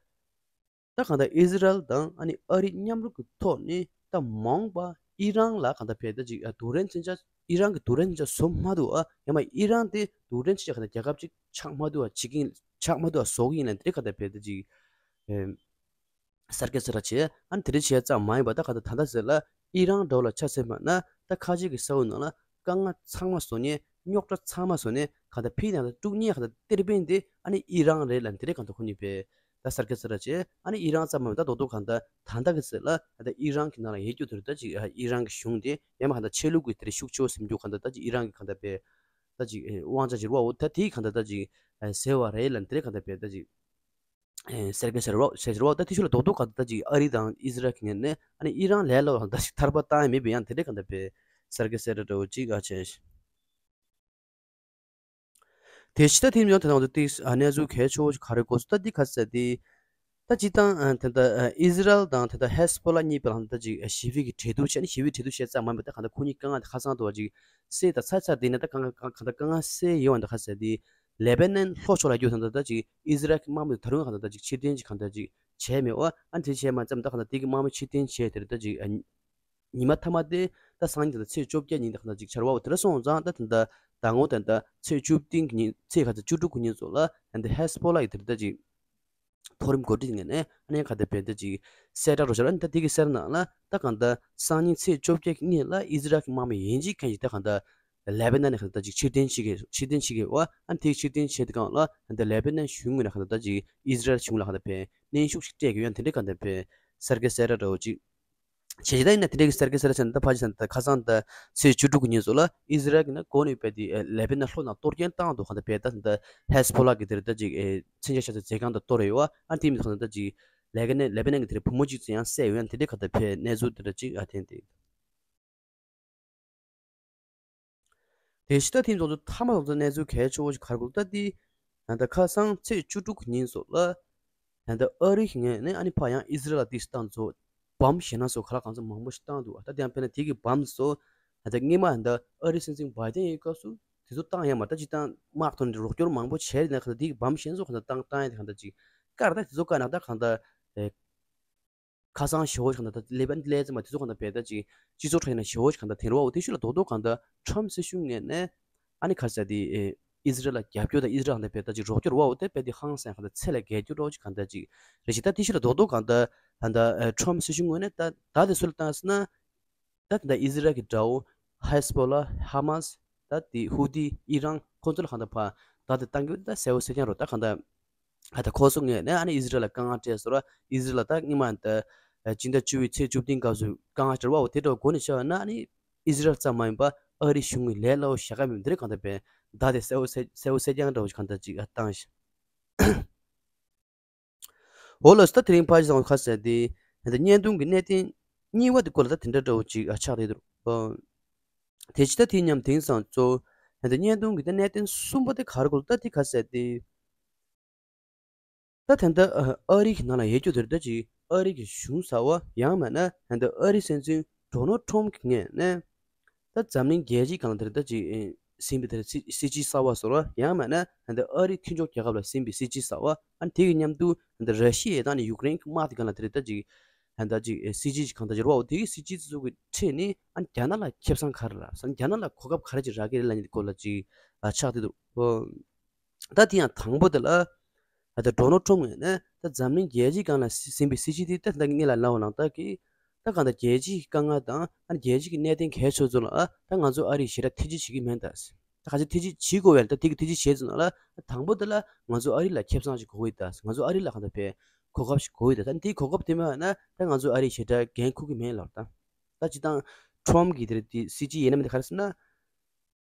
ད་གང་ལྟར་ཨི་ཟི་རལ་དང་ཨ་ནི་ཨ་རི་མཉམ་རུབ་ཀྱི་ཐོག་ནས་ད་མ་འོངས་པ་ཨི་རན་ལ་གང་ལྟར་བས་ད་ཅིག་ཨ་རྡུལ་ཕྲན་ཅན་ཅིག་ཨི་རན་གྱི་རྡུལ་ཕྲན་ཅན་ཅིག་བཟོ་མ་ཐུབ་ཨ་ཡང་མ་ཨི་རན་དེ་རྡུལ་ཕྲན་ཅན་ཅིག་གང་ལྟར་རྒྱལ་ཁབ་ཅིག་ཆགས་མ་ཐུབ་ཨ་བྱེད་ཀྱི་ཡིན་ཆགས་མ་ཐུབ་ཨ་བཟོ་གི་ཡིན་ལ་འདི་གང་ལྟར་བས་ད་ཅིག་ཨེ་གསར་འགོད་གསལ་བསྒྲགས་བྱས། ཨ་ནི་དེ་འདྲ་བྱས་ཙམ་མ་ཡིན་པ་ད་གང་ལྟར་ད་ལྟ་ཟེར་ལ་ ཨི་རན་འདྲ་བོ་ལ་ཆ་མཚོན་པ་ན་ད་ཁ་ཆེ་གི་ས་འོག་ནང་ལ་དཀའ་ངལ་ཚང་མ་བཟོ་མཁན། རྙོག་དྲ་ཚང་མ་བཟོ་མཁན། གང་ལྟར་ཕི་ནང་ལ་དཀྲུག་མཁན་གང་ལྟར་གཏེར་སྦས་དེ་ཨ་ནི་ཨི་རན་རེད་ལབ་དེ་རེད། གང་ལྟར་ཁོ་གཉིས་པས་ད་གསར་སྐད་གསར་བྱས། ཨ་ནི་ཨི་རན་ཙམ་མ་ཡིན་པ་ད་རྡོག་རྡོག་གང་ལྟར་ད་ལྟ་གི་ཚེ་ལ་ད་ཨི་རན་གི་ནང་ལ་ཡོད་རྒྱུ་དེ་རེད། ད་ཅིག་ཨ་ཨི་རན་གི་གཞུང་དེ་ཡང་མ་གང་ལྟར་ཆོས་ལུགས་ཀྱི་དེ་རེད། ཤུགས་ཆེ་བོ་ཟེར་རྒྱུ་གང་ལྟར་ད་ཅིག་ཨི་རན་གི་གང་ལྟར་པས་ད་ཅིག་ཨེ་དབང་ཆ་བཞེས་པ་འོ་ད་དེའི་གང་ལྟར་ད་ཅིག་ཨེ་ཟེར་བ་རེད་ལབ་དེ་རེད། གང་ལྟར་པས་ད་ཅིག་ཨེ་གསར་སྐད་གསར་བ་གསར་བ་ད་དེ་ཤུགས་ལ་རྡོག་རྡོག་གང་ལྟར་ད་ཅིག་ཨ་རི་དང་ཨི་ཟི་རལ་གི་ངོས་ནས་ཨ་ནི་ཨི་རན་ལས་སླ་བ་ད་ཅིག་ཐར་པ་བཏང་ཡ་མེད་པའི་ཡང་དེ་འདྲའི་གང་ལྟར་པའི་གསར་སྐད་གསར་འདྲ་འདྲ་བོ་ཅིག་ཨ་བྱས། དེ་ཕྱི་ད་ཐེངས་ཡང་དེ་ནང་དུ་ཏིག་ཨ་གནས་ཚུལ་གལ་ཆེ་བོ་ཞིག་ག་རེ་གོ་སོང་ད་འདི་ག་ཟེར་ཏེ། ད་སྤྱིར་བཏང་ཨ་དེ་ད་ཨ་ཨི་ཟི་རལ་དང་དེ་ད་ཧེ་ཟི་བྷོ་ལ་གཉིས་བར་ལ་ད་ཅིག་ཨ་ཞི་བའི་གི་གྲོས་བསྡུར་བྱས་ནས། ཞི་བའི་གྲོས་བསྡུར་བྱས་ཙམ་མ་ཡིན་པ་ད་གང་ལྟར་ཁོ་གཉིས་དཀའ་ངལ་དེ་ཁ་སང་དུ་བ་ཅིག་སེལ་ད་ཚར་ཚར། དེ་ནས་ད་གང་གང་གང་ད་དཀའ་ངལ་སེལ་ཡོང་བ་འདི་ག་ཟེར་ཏེ། ལེ་བྷ་ནན་ལྷོ་ཕྱོགས་ལ་རྒྱུ་ད་ད་ད་ཅིག་ཨི་ཟི་རལ་གྱི་དམག་མི་ད་རུང་གང་ད་ད་ཅིག་ཕྱིར་འཐེན་ཅིག་གང་ད་ཅིག་བྱས་མེད་པ། ཨ་དེ་བྱས་མ་ཙམ་ད་གང་ད་དེ་གི་དམག་མི་ཕྱིར་འཐེན་བྱས་དེ་རེད། ད་ཅིག་ཨ་ཉི་མ་མཐའ་མ་དེ་ད་སང་ཉིན་ད་ད་ཚེས་བཅོ་བརྒྱད་ཉིན་ད་གང་ད་ཅིག་ཆར་བ་འོ་དེ་འདྲ་སོང་ཙང་ད་དེ་ད་ད་ངོ་ད་ད་ཚེས་བཅུ་བདུན་གི་ཉིན་ཚེས་ག་ཚོད་བཅུ་དྲུག་གི་ཉིན་ཚོ་ལ་ཨ་ད་ཧེ་ཟི་བྷོ་ལ་ཡི་དེ་རེད། ད་ཅིག་མཐོ་རིམ་འགོ་ཁྲིད་ངོས་ནས་ཨ་ནི་ག་ད་བས་ད་ཅིག་གསལ་བསྒྲགས་རོགས་བྱས་ཨ་ནི་ད་དེ་གི་གསལ་ནང་ལ་ད་གང་ད་སང་ཉིན་ཚེས་བཅོ་བརྒྱད་ཀྱི་ཉིན་ལ་ཨི་ཟི་རལ་གྱི་དམག་མི་ཡན་ཆད་གང་ཞིག་ད་གང་ད་ལེ་བྷ་ནན་ནས་གང་ད་ཅིག་ཕྱིར་འཐེན་བྱེད་ཀྱི་ཕྱིར་འཐེན་བྱེད་ཀྱི་བ། ཨ་ནི་དེ་ཕྱིར་འཐེན་བྱེད་དུས་སྒང་ལ་གང་ད་ལེ་བྷ་ནན་གཞུང་ངོས་ནས་གང་ད་ད་ཅིག་ཨི་ཟི་རལ་གཞུང་ལ་གང་ད་བས་གནོན་ཤུགས་ཤིག་སྤྲད་ཀྱི་ཡོད་དེ་འདྲའི་གང་ད་བས་གསར་སྐད་གསལ་བསྒྲགས་འདྲ་བོ་ཅིག་བྱས། ད་ཡིན་ན་དེ་འདྲའི་གི་གསར་སྐད་གསལ་བསྒྲགས་བྱས་ན་ད་ཕ་ཅི་ས་ད་ཁ་སང་ད་ཚེས་བཅུ་དྲུག་གི་ཉིན་ཚོ་ལ་ཨི་ཟི་རལ་གྱི་ནང་གོ་ནས་བས་དེ་ལེ་བྷ་ནན་ལྷོ་ནང་གཏོར་སྐྱོན་བཏང་འདུག་གང་ད་བས་ད་ད་ཧེ་ཟི་བྷོ་ལ་གི་དེ་རེད། ད་ཅིག་མཚོན་ཆ་ཤ་ཚ་མཛོད་ཁང་ད་གཏོར་ཡོད་བ། ཨ་དེ་མི་ཚོ་ད་ཅིག་ལེ་ག་ནས་ལེ་བྷ་ནན་གྱི་དེ་རེད་བུ་མོ་གཅིག་ཚོ་ཡང་བསད་ཡོད་ཡང་དེ་འདྲའི་ག་ད་བས་གནས་ཚུལ་དེ་འདྲ་ཅིག་ཨ་ཐེན་ཏེ། དེ་ཕྱི་ད་ཐེངས་ཚོགས་འདུ་མཐའ་མ་ཚོགས་ཚོགས་གནས་ཚུལ་གལ་ཆེ་བོ་ཞིག་ག་རེ་གོ་ད་དེ་ད་ད་ཁ་སང་ཚེས་བཅུ་དྲུག་གི་ཉིན་ཚོ་ལ་ད་ད་ཨ་རི་གི་ངོས་ནས་ཨ་ནི་ཕ་ཡང་ཨི་ཟི་རལ་ལ་དེ་ཞིག་བཏང་ཚོ་བམ་ཞེ་ན་སོགས་ག་ལ་གང་ཚོ་མང་པོ་ཞིག་བཏང་འདུག་ད་དེ་ཡང་དཔེར་ན་དེ་གི་བམ་ཚོ་ད་ད་སྔོན་མ་ད་ཨ་རི་སྲིད་འཛིན་བྷའི་ཏན་ཡོད་སྐབས་སུ་དེ་ཚོ་བཏང་ཡ་མ་ད་ཅི་བཏང་དམག་ཐོག་ནས་རོགས་སྐྱོར་མང་པོ་བྱས་ནས་ག་ད་དེ་གི་བམ་ཞེ་ན་སོགས་ག་ད་བཏང་བཏང་ཡ་དེ་ག་ད་ཅིག་ཀར་ད་དེ་ཚོ་ཀར་ན་ད་གང་ད་ཨེ། ཁ་སང་ཞེ་བོ་ཞིག་གང་ལྟར་ད་ལེ་བན་ལས་ཙམ་མ་དེ་ཚོ་གང་ལྟར་བས་ད་ཅིག་སྤྱི་ཚོགས་ཁྲོད་ན་ཞེ་བོ་ཞིག་གང་ལྟར་དེ་རུ་བ་འོ་དེ་ཤུ་ལ་རྡོག་རྡོག་གང་ལྟར་ཁྲམ་སྲིད་གཞུང་ངོས་ནས་ཨ་ནི་ག་རེ་ཟེར་དེ་ཨེ་ཨི་ཟི་རལ་ལ་རྒྱབ་སྐྱོར་དང་ཨི་ཟི་རལ་གང་ལྟར་བས་ད་ཅིག་རོགས་སྐྱོར་བ་འོ་དེ་བས་དེ་ཧང་སང་གང་ལྟར་ཚད་ལས་བརྒལ་སྐྱོར་རོགས་ཅིག་གང་ལྟར་ཅིག་རེད་ཅིག་ད་དེ་ཤུ་ལ་རྡོག་རྡོག་གང་ལྟར་ད་ལྟ་ཁྲམ་སྲིད་གཞུང་ངོས་ནས་ད་ད་དེ་སུ་ལ་བཏང་ཟེར་ན། ད་དེ་འདྲ་ཨི་ཟི་རལ་གྱི་དགྲ་བོ་ཧེ་སི་བྷོ་ལ། ཧ་མཱས། ད་དེ་ཧུ་ཏི། ཨི་རན། ཁོ་ཚོ་ལ་གང་ལྟར་ཕར་ད་དེ་བཏང་གི་ད་གསལ་བོ་གསལ་རྐྱང་རེད། ད་གང་ལྟར་ཨ་ད་ཁོ་ཚོ་ངོས་ནས་ཨ་ནི་ཨི་ཟི་རལ་ལ་དཀའ་ངལ་སྤྲད་སོང་ར། ཨི་ཟི་རལ་ལ་ད་སྔོན་མ་ད་སྤྱི་ཟླ་བཅུ་པའི་ཚེས་བཅུ་བདུན་སྐབས་སུ་དཀའ་ངལ་སྤྲད་པ་འོ་དེ་འདྲ་བ་གོ་ནས་བཤད་པ་ན་ཨ་ནི་ཨི་ཟི་རལ་ཙམ་མ་ཡིན་པ་ཨ་རི་གཞུང་གི་ལས་སླ་བོ་བཞག་ག་མེད་འདི་རེད། གང་ལྟར་བས་ད་དེ་གསལ་བོ་གསལ་གསལ་བོ་གསལ་རྐྱང་འདྲ་བོ་ཞིག་གང་ལྟར་ཅིག་ཨ་བཏང་ཞིང་། འོ་ལགས་སོ། ད་དེ་རིང་ཕར་ཞིག་སོང་ཁ་ཟེར་ཏེ་ད་བརྙན་ཐུང་གི་གནད་དོན་གཉིས་པ་དེ་སྐོར་ལ་ད་དེ་འདྲ་འདྲ་བོ་ཅིག་ཨ་ཆགས་བསྡད་འདུག་ཨ། དེ་ཅི་ད་དེ་མཉམ་དེང་སང་གཙོ་ད་བརྙན་ཐུང་གི་ད་གནད་དོན་གསུམ་པ་དེ་ག་རེ་སྐོར་ལ་ད་དེ་ཁ་ཟེར་ཏེ། ད་ད་ལྟ་ཨ་རི་གི་ནང་ལ་ཡོད་རྒྱུ་དེ་རེད། ད་ཅིག་ཨ་རི་གི་གཞུང་ཟེར་བ་ཡང་མིན་ན་ད་ལྟ་ཨ་རི་སྲིད་འཛིན་ཌོ་ནལ་ཊམ་གི་ངོས་ནས། ད་འཛམ་གླིང་རྒྱལ་སྤྱིའི་སྒང་ལ་དེར་ད་ཅིག་ཟིན་པའི་དེར་སྲིད་སྲིད་ཇུས་གསར་བ་བཟོ་ར་ཡང་མིན་ན་ད་ཨ་རི་མཐུན་ཕྱོགས་རྒྱལ་ཁབ་ལ་ཟིན་པའི་སྲིད་ཇུས་གསར་བ། ཨ་ནི་དེ་གི་མཉམ་དུ་ད་ར་ཤི་ཡའི་དང་ནི་ཡུཀ་རེན་གྱི་དམག་དེ་སྒང་ལ་དེར་ད་ཅིག་ད་ཅིག་སྲིད་ཇུས་ཅིག་གང་ལྟར་བསྒྱུར་བའོ། དེ་གི་སྲིད་ཇུས་དེ་ཚོ་གི་ཁྲིད་ནི་ཨ་ནི་རྒྱ་ནག་ལ་ཁེ་བཟང་ག་རེ་རག་ཟེར་ན་རྒྱ་ནག་ལ་གོ་སྐབས་ག་རེ་ཅིག་རག་གི་རེད་ལབ་ནི་དེ་སྐོར་ལ་ཅིག་ཆགས་བསྡད་འདུག་ད་དེ་ཡང་དང་པོ་དེ་ལ། ད་ལྟ་ཌོ་ནལ་ཊམ་ངོས་ནས་ད་འཛམ་གླིང་རྒྱལ་སྤྱིའི་སྒང་ལ་ཟིན་པའི་སྲིད་ཇུས་དེ་ད་ད་ངེད་ལ་ལབ་ལངས་ད་གི། ད་གང་ལྟར་རྒྱལ་སྤྱིའི་དཀའ་ངལ་དང་ཨ་རྒྱལ་སྤྱི་གི་གནད་དོན་གལ་ཆེ་ཚོ་ལ་ཨ་ད་ང་ཚོ་ཨ་རིས་ཞེ་དྲག་ཐེ་ཇུས་བྱེད་ཀྱི་མེད་ད། ད་ག་ཚོད་ཐེ་ཇུས་བྱེད་དགོས་བས་ད་དེ་གི་ཐེ་ཇུས་བྱེད་ཚོ་ན་ལ་ད་དང་པོ་དེ་ལ་ང་ཚོ་ཨ་རི་ལ་ཁེ་བཟང་ཞིག་དགོས་ཀྱི་ད། ང་ཚོ་ཨ་རི་ལ་གང་ལྟར་བས་གོ་སྐབས་ཤིག་དགོས་ཀྱི་ད། ད་འདིའི་གོ་སྐབས་དེ་མེད་ན་ད་ང་ཚོ་ཨ་རིས་ཞེ་དྲག་འགན་འཁུར་གྱི་མེད་ལབ་ད། ད་སྤྱིར་བཏང་ཊམ་གི་དེ་རེད་དེ་སྲིད་ཇུས་ཡིན་ན་མིན་ན་ག་རེ་ཟེར་ན།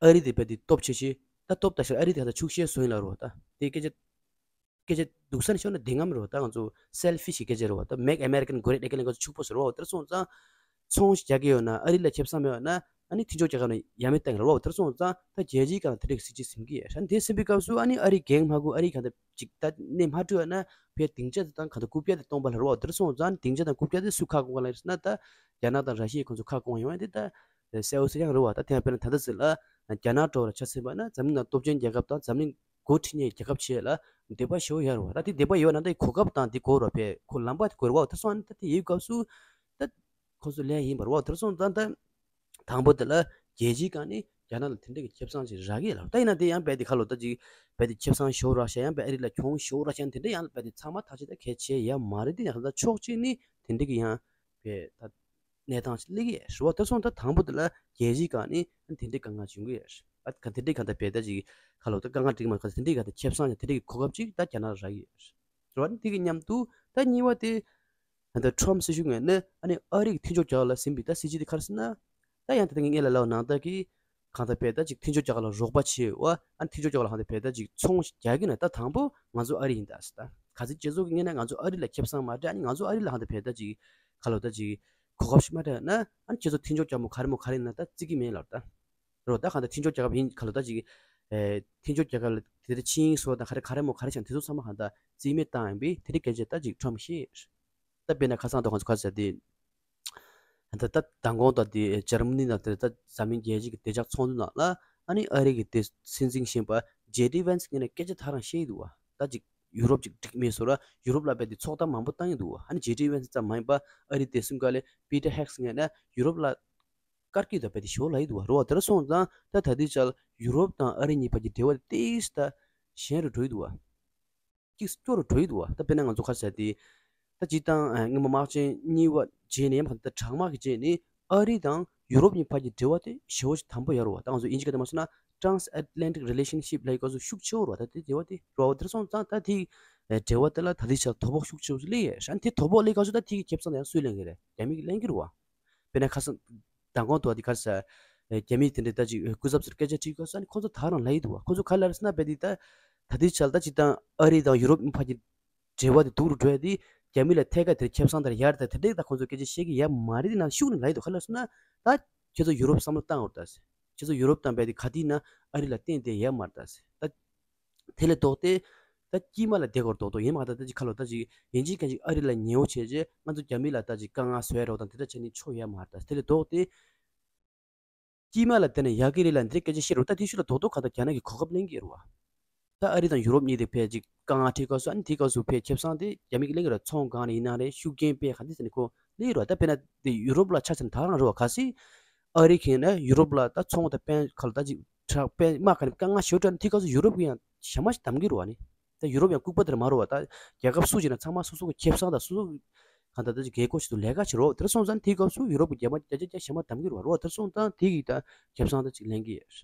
ཨ་རི་དེ་བས་དེ་སྟོབས་ཆེ་ཆེ། ད་སྟོབས་ད་ཤར་ཨ་རི་དེ་ག་ད་ཕྱུག་བཤད་བཟོ་ཡིན་ལ་རོ། ད་དེ་སྐད་ཆ་སྐད་ཆ་སྡུག་ས་ནས་ཤོར་ན་བདེན་ངམ་རོ། ད་ང་ཚོ་སེལ་ཕི་ཤི་སྐད་ཆ་རོ། ད་Make America Great Again ལ་ང་ཚོ་ཕྱུག་པོ་ཟེར་རོ། དེར་སོང་ཙང་ཚོང་ཞིག་རྒྱག་གི་ཡོད་ན་ཨ་རི་ལ་ཁེ་བཟང་མེད་པ་ན་ཨ་ནི་མཐུན་ཕྱོགས་རྒྱལ་ཁབ་ནས་ཡ་མེད་བཏང་གི་རོ། དེར་སོང་ཙང་ད་རྒྱལ་སྤྱིའི་སྒང་ལ་དེ་འདྲའི་སྲིད་ཇུས་ཟིན་གི་ཡོད་ད། དེ་ཟིན་པའི་སྐབས་སུ་ཨ་ནི་ཨ་རི་འགན་མ་ཁུར་ཨ་རི་ག་ད་ཅིག་ད་གནས་མ་སྤྲོད་ན་ཕའི་སྡིངས་ཆ་དེ་དང་ག་ད་རྐུབ་བཀྱག་དེ་སྟོང་པ་ལ་རོ། དེར་སོང་ཙང་སྡིངས་ཆ་དང་རྐུབ་བཀྱག་དེ་སུ་ཁ་སྐོང་ག་ལ་ཡིན་ཟེར་ན་ད་རྒྱ་ནག་དང་ར་ཤི་ཡའི་ཁོང་ཚོ་ཁ་སྐོང་ཡོང་ཡ་དེ་ད། གསལ་བོ་གསལ་རྐྱང་རེད་བ། ད་དེ་ཡང་དཔེར་ན་ད་ལྟ་ཟེར་ལ་རྒྱ་ནག་འགྲོ་བ་ལ་ཆ་མཚོན་པ་ན་འཛམ་གླིང་ནང་སྟོབས་ཆེན་རྒྱལ་ཁབ་དང་འཛམ་གླིང་འགོ་ཁྲིད་མཁན་རྒྱལ་ཁབ་བྱས་ལ་འདོད་པ་ཞེ་བོ་ཡོད་རེད་བ། ད་དེ་འདོད་པ་ཡོད་ན་ད་གོ་སྐབས་དང་དེ་དགོས་རེད་བ། ཕའི་ཁོ་ལམ་པ་དེ་དགོས་རེད་བ། ད་སོང་ཨ་ནི་ད་དེ་ཡོད་སྐབས་སུ་ད་ཁོ་ཚོ་ལས་ཡིན་པ་རེད་བ། ད་སོང་ད་ད་དང་པོ་དེ་ལ་རྒྱལ་སྤྱིའི་སྒང་ནས་རྒྱ་ནག་ལ་དེ་འདྲ་གི་ཁེ་བཟང་ཅིག་རག་གི་ཡོད་ལ། ད་ཡིན་ན་དེ་ཡང་རྦད་དེ་ཁ་ལོ་ད་ཅིག་རྦད་དེ་ཁེ་བཟང་ཞེ་བོ་རག་ཤག་ཡང་རྦད་ཨ་རི་ལ་གྱོང་ཞེ་བོ་རག་ཤག་དེ་འདྲ་ཡང་རྦད་དེ་ཚང་མ་ཐག་ཆོད་ད་གལ་ཆེ་ཡ་མ་རེད། དེ་ཡང་ད་ཕྱོགས་གཅིག་ནས་དེ་འདྲ་གི་ཡང་རྦད་ད། གནས་སྟངས་ཤིག་སླེབས་ཀྱི་ཡོད་རེད་བ། དེ་སོང་ད་དང་པོ་དེ་ལ་རྒྱལ་སྤྱིའི་སྒང་ནས་དེ་འདྲའི་དཀའ་ངལ་བྱུང་གི་ཡོད་རེད། ཨ་ག་དེ་འདྲའི་གང་ལྟར་བལ་ད་ཅིག་ཁ་ལོ་ད་དཀའ་ངལ་འགྲིག་མ་ག་དེ་འདྲའི་གང་ལྟར་ཁེ་བཟང་ཡང་དེ་འདྲའི་གོ་སྐབས་ཅིག་ད་རྒྱ་ནག་ལ་རག་གི་ཡོད་རེད་བ། དེ་གི་མཉམ་དུ་ད་གཉིས་པ་དེ་ད་ཁྲོམ་སྲིད་གཞུང་ངོས་ནས་ཨ་ནི་ཨ་རི་གི་མཐུན་ཕྱོགས་རྒྱལ་ཁབ་ལ་ཟིན་པའི་ད་སྲིད་ཇུས་དེ་ག་རེ་ཟེར་ན། ད་ཡང་དེ་ད་ངས་ལ་ལབ་ནང་ལྟར་གི་གང་ལྟར་བལ་ད་ཅིག་མཐུན་ཕྱོགས་རྒྱལ་ཁབ་ལ་རོགས་པ་བྱེད་བ། ཨ་ནི་མཐུན་ཕྱོགས་རྒྱལ་ཁབ་ལ་གང་ལྟར་བལ་ད་ཅིག་ཚོང་རྒྱག་གི་ན་ད་དང་པོ་ང་ཚོ་ཨ་རི་ཡིན་ད་ཟེར། ད་ག་ཚོད་སྤྱི་ཚོགས་ཀྱི་ངོས་ནས་ང་ཚོ་ཨ་རི་ལ་ཁེ་བཟང་མ་སྤྲད། ཨ་ནི་ང་ཚོ་ཨ་རི་ལ་གང་ལྟར་བལ་ད་ཅིག་ཁ་ལོ་ད་ཅིག་གོ་སྐབས་ཤིག་མ་སྤྲད་ན་ཨ་ནི་ཁྱེད་ཚོ་མཐུན་ཕྱོགས་རྒྱལ་མོ་ག་རེ་མོ་ག་རེ་ཡིན་ན་ད་བརྩི་གི་མེད་ལབ་ད། རོ་ད་གང་ལྟར་མཐུན་ཕྱོགས་རྒྱལ་ཁབ་ཡིན་ག་ལོ་ད་ཅིག་ཨེ་མཐུན་ཕྱོགས་རྒྱལ་ཁབ་ལ་དེ་ལྟར་ཕྱིན་སོ་ད་ག་རེ་ག་རེ་མོ་ག་རེ་བྱུང་དེ་ཚོ་ཚང་མ་གང་ལྟར་རྩིས་མེད་བཏང་ཡིན་པས་དེ་རིགས་སྐད་ཆ་ད་ཅིག་ཁྲོམ་ཤེས། ད་དཔེར་ན་ཁ་སང་དུ་ཁོང་ཚོ་ཁ་ཟེར་དེ་ད་ད་མདང་དགོང་དུ་དེ་འཇར་མ་ནི་ནང་དེ་ད་འཛམ་གླིང་རྒྱལ་སྤྱི་གི་བདེ་འཇགས་ཚོགས་འདུ་ནང་ལ་ཨ་ནི་ཨ་རི་གི་དེ་སྲིད་འཛིན་གཞོན་པ་ཇེ་ཌི་ཝན་སི་ངོས་ནས་སྐད་ཆ་ད་རང་བཤད་ཡི་འདུག་བ། ད་ཅིག་ཡུ་རོབ་ཅིག་འགྲིག་མེད་སོ་ར་ཡུ་རོབ་ལ་བས་དེ་ཚོགས་ཐབས་མང་པོ་བཏང་ཡི་འདུག་བ། ཨ་ནི་ཇེ་ཌི་ཝན་སི་ཙམ་མ་ཡིན་པ་ཨ་རི་དེ་སུན་ཀ་ལས་པི་ཏར་ཧེག་སི་ངོས་ནས་ཡུ་རོབ་ལ་དཀར་སྐྱིད་དང་བས་དེ་ཞོ་ལ་ཡི་འདུག་བ། རོ་བ་དེར་སོང་ཙང་ད་ད་དེ་ཅལ་ཡུ་རོབ་དང་ཨ་རི་གཉིས་བར་གྱི་འབྲེལ་བ་དེ་ཏིས་ད་ཞན་རུ་འགྲོ་ཡི་འདུག་བ། ཅིག་སྐྱོ་རུ་འགྲོ་ཡི་འདུག་བ། ད་དཔེར་ན་ང་ཚོ་ཁ་ཟེར་དེ་ད་སྤྱི་བཏང་ཨ་སྔོན་མ་དམག་ཆེན་གཉིས་པ་རྗེས་ནས་ཡང་ད་དྲག་དམག་གི་རྗེས་ནས་ཨ་རི་དང་ཡུ་རོབ་གཉིས་བར་གྱི་འབྲེལ་བ་དེ་ཞེ་བོ་ཞིག་དམ་པོ་ཡོད་རེད་བ། ད་ང་ཚོ་དབྱིན་ཇི་སྐད་དུ་མ་སོང་ན་Transatlantic Relationship ལབ་ཡི་སྐབས་སུ་ཤུགས་ཆེ་བོ་རེད་བ། ད་དེ་འབྲེལ་བ་དེ་རེད་བ། དེར་སོང་ཙང་ད་དེ་འབྲེལ་བ་དེ་ལ་ད་དེ་ཆ་དོ་ཕོག་ཤུགས་ཆེ་བོ་ཞིག་སླེབས་ཡོད་རེད། ཨ་ནི་དེ་དོ་ཕོག་སླེབས་སྐབས་སུ་ད་དེ་གི་ཁེ་བཟང་དེ་ཡང་སུས་ལེན་གི་རེད། རྒྱ་མི་གི་ལེན་གི་རེད་བ། དཔེར་ན་ཁ་སང་མདང་དགོང་དུ་བ་དེ་ག་རེ་ཟེར། རྒྱ་མིས་དེ་འདྲའི་ད་ཅིག་སྐུ་ཚབ་ཚོར་སྐད་ཆ་དྲིས་སྐབས་སུ་ཨ་ནི་ཁོང་ཚོ་ད་རང་ལབ་ཡི་འདུག་བ། ཁོང་ཚོ་ག་ལབ་རེད་ཟེར་ན་བས་དེ་ད་ད་ལྟའི་ཆར་ད་ཅིག་ད་ཨ་རི་དང་ཡུ་རོབ་བར་གྱི་འབྲེལ་བ་དེ་སྡུག་རུ་འགྲོ་ཡ་དེ་རྒྱ་མི་ལ་ཐད་ཀར་དེར་ཁེ་བཟང་དང་ཡར་དང་དེ་འདྲའི་ད་ཁོང་ཚོ་སྐད་ཆ་བཤད་ཀྱི་ཡ་མ་རེད། དེ་ན་ཤུགས་ནས་ལབ་ཡི་འདུག་ག་ལབ་ཟེར་ན་ད་ཁྱེད་ཚོ་ཡུ་རོབ་བསམ་བློ་བཏང་འོར་ད་ཟེར། ཁྱེད་ཚོ་ཡུ་རོབ་དང་བས་དེ་ག་དུས་ན་ཨ་རི་ལ་བརྟེན་བསྡད་ཡ་མ་རེད་ད་ཟེར། ད་དེ་ལས་ལྡོག་སྟེ། ད་དཀྱིལ་མ་ལ་བསྡད་དགོས་རེད་མདོག་མདོག་ཡིན་མ་ད་ད་ཅིག་ཁ་ལོ་ད་ཅིག་ཡིན་གཅིག་མིན་གཅིག་ཨ་རི་ལ་ཉེ་བོ་བྱས་རྗེས་ང་ཚོ་རྒྱ་མི་ལ་ད་ཅིག་དཀའ་ངལ་བཟོ་ཡ་རོགས་དང་དེ་འདྲ་བྱས་ནས་ཆོག་ཡ་མ་རེད། ད་དེ་ལས་ལྡོག་སྟེ། དཀྱིལ་མ་ལ་བསྡད་ན་ཡག་གི་རེད་ལ་འདི་འདྲའི་སྐད་ཆ་བཤད་རོགས། ད་དེ་ཤུ་ལ་རྡོག་རྡོག་ག་ད་རྒྱ་ནག་གི་གོ་སྐབས་ལེན་གི་རེད་བ། ད་ཨ་རི་དང་ཡུ་རོབ་གཉིས་དེ་ཕལ་ཅིག་དཀའ་ངལ་འཕྲད་སྐབས་སུ་ཨ་ནི་དེ་སྐབས་སུ་ཕལ་ཁེ་བཟང་དེ་རྒྱ་མི་གི་ལེན་གི་རེད། ཚོང་སྒང་ནས་ཡིན་ན་རེད། ཤུགས་རྐྱེན་སྤེལ་ག་འདི་ཟེར་ནས་ཁོ་ལེན་རོགས། ད་དཔེར་ན་དེ་ཡུ་རོབ་ལ་ཆ་བཞག་ན་ད་རང་རེད་བ། གལ་སྲིད་ཨ་རི་གིས་ན་ཡུ་རོབ་ལ་ད་ཚོང་དང་དཔལ་ག་ལ་ད་ཅིག་དྲག་དཔལ་དམག་ག་ནས་དཀའ་ངལ་ཞེ་པོ་འཕྲད་ན་དེ་སྐབས་སུ་ཡུ་རོབ་ཀྱིས་ཡང་ཞེ་མ་ཞིག་གདམ་གྱི་རེད་བ། ནི་ད་ཡུ་རོབ་ཡང་ལྐུགས་པ་དེ་ར་མ་རེད་བ། ད་རྒྱལ་ཁབ་སུ་ཞིག་ན་ཚང་མ་སོ་སོ་གི་ཁེ་བཟང་དང་སོ་སོ་གི་གང་ལྟར་ད་ཅིག་དགོས་མཁོ་ཞིག་ཏུ་ལས་ཀ་བྱེད་རོགས། དེ་ར་སོང་ཙང་དེ་སྐབས་སུ་ཡུ་རོབ་ཀྱིས་རྒྱ་མ་བརྒྱ་ཆ་བརྒྱ་ཞེ་མ་གདམ་གྱི་རེད་བ། རོགས་དེ་ར་སོང་ཙང་དེ་གི་ད་ཁེ་བཟང་ད་ཅིག་ལེན་གྱི་ཡོད་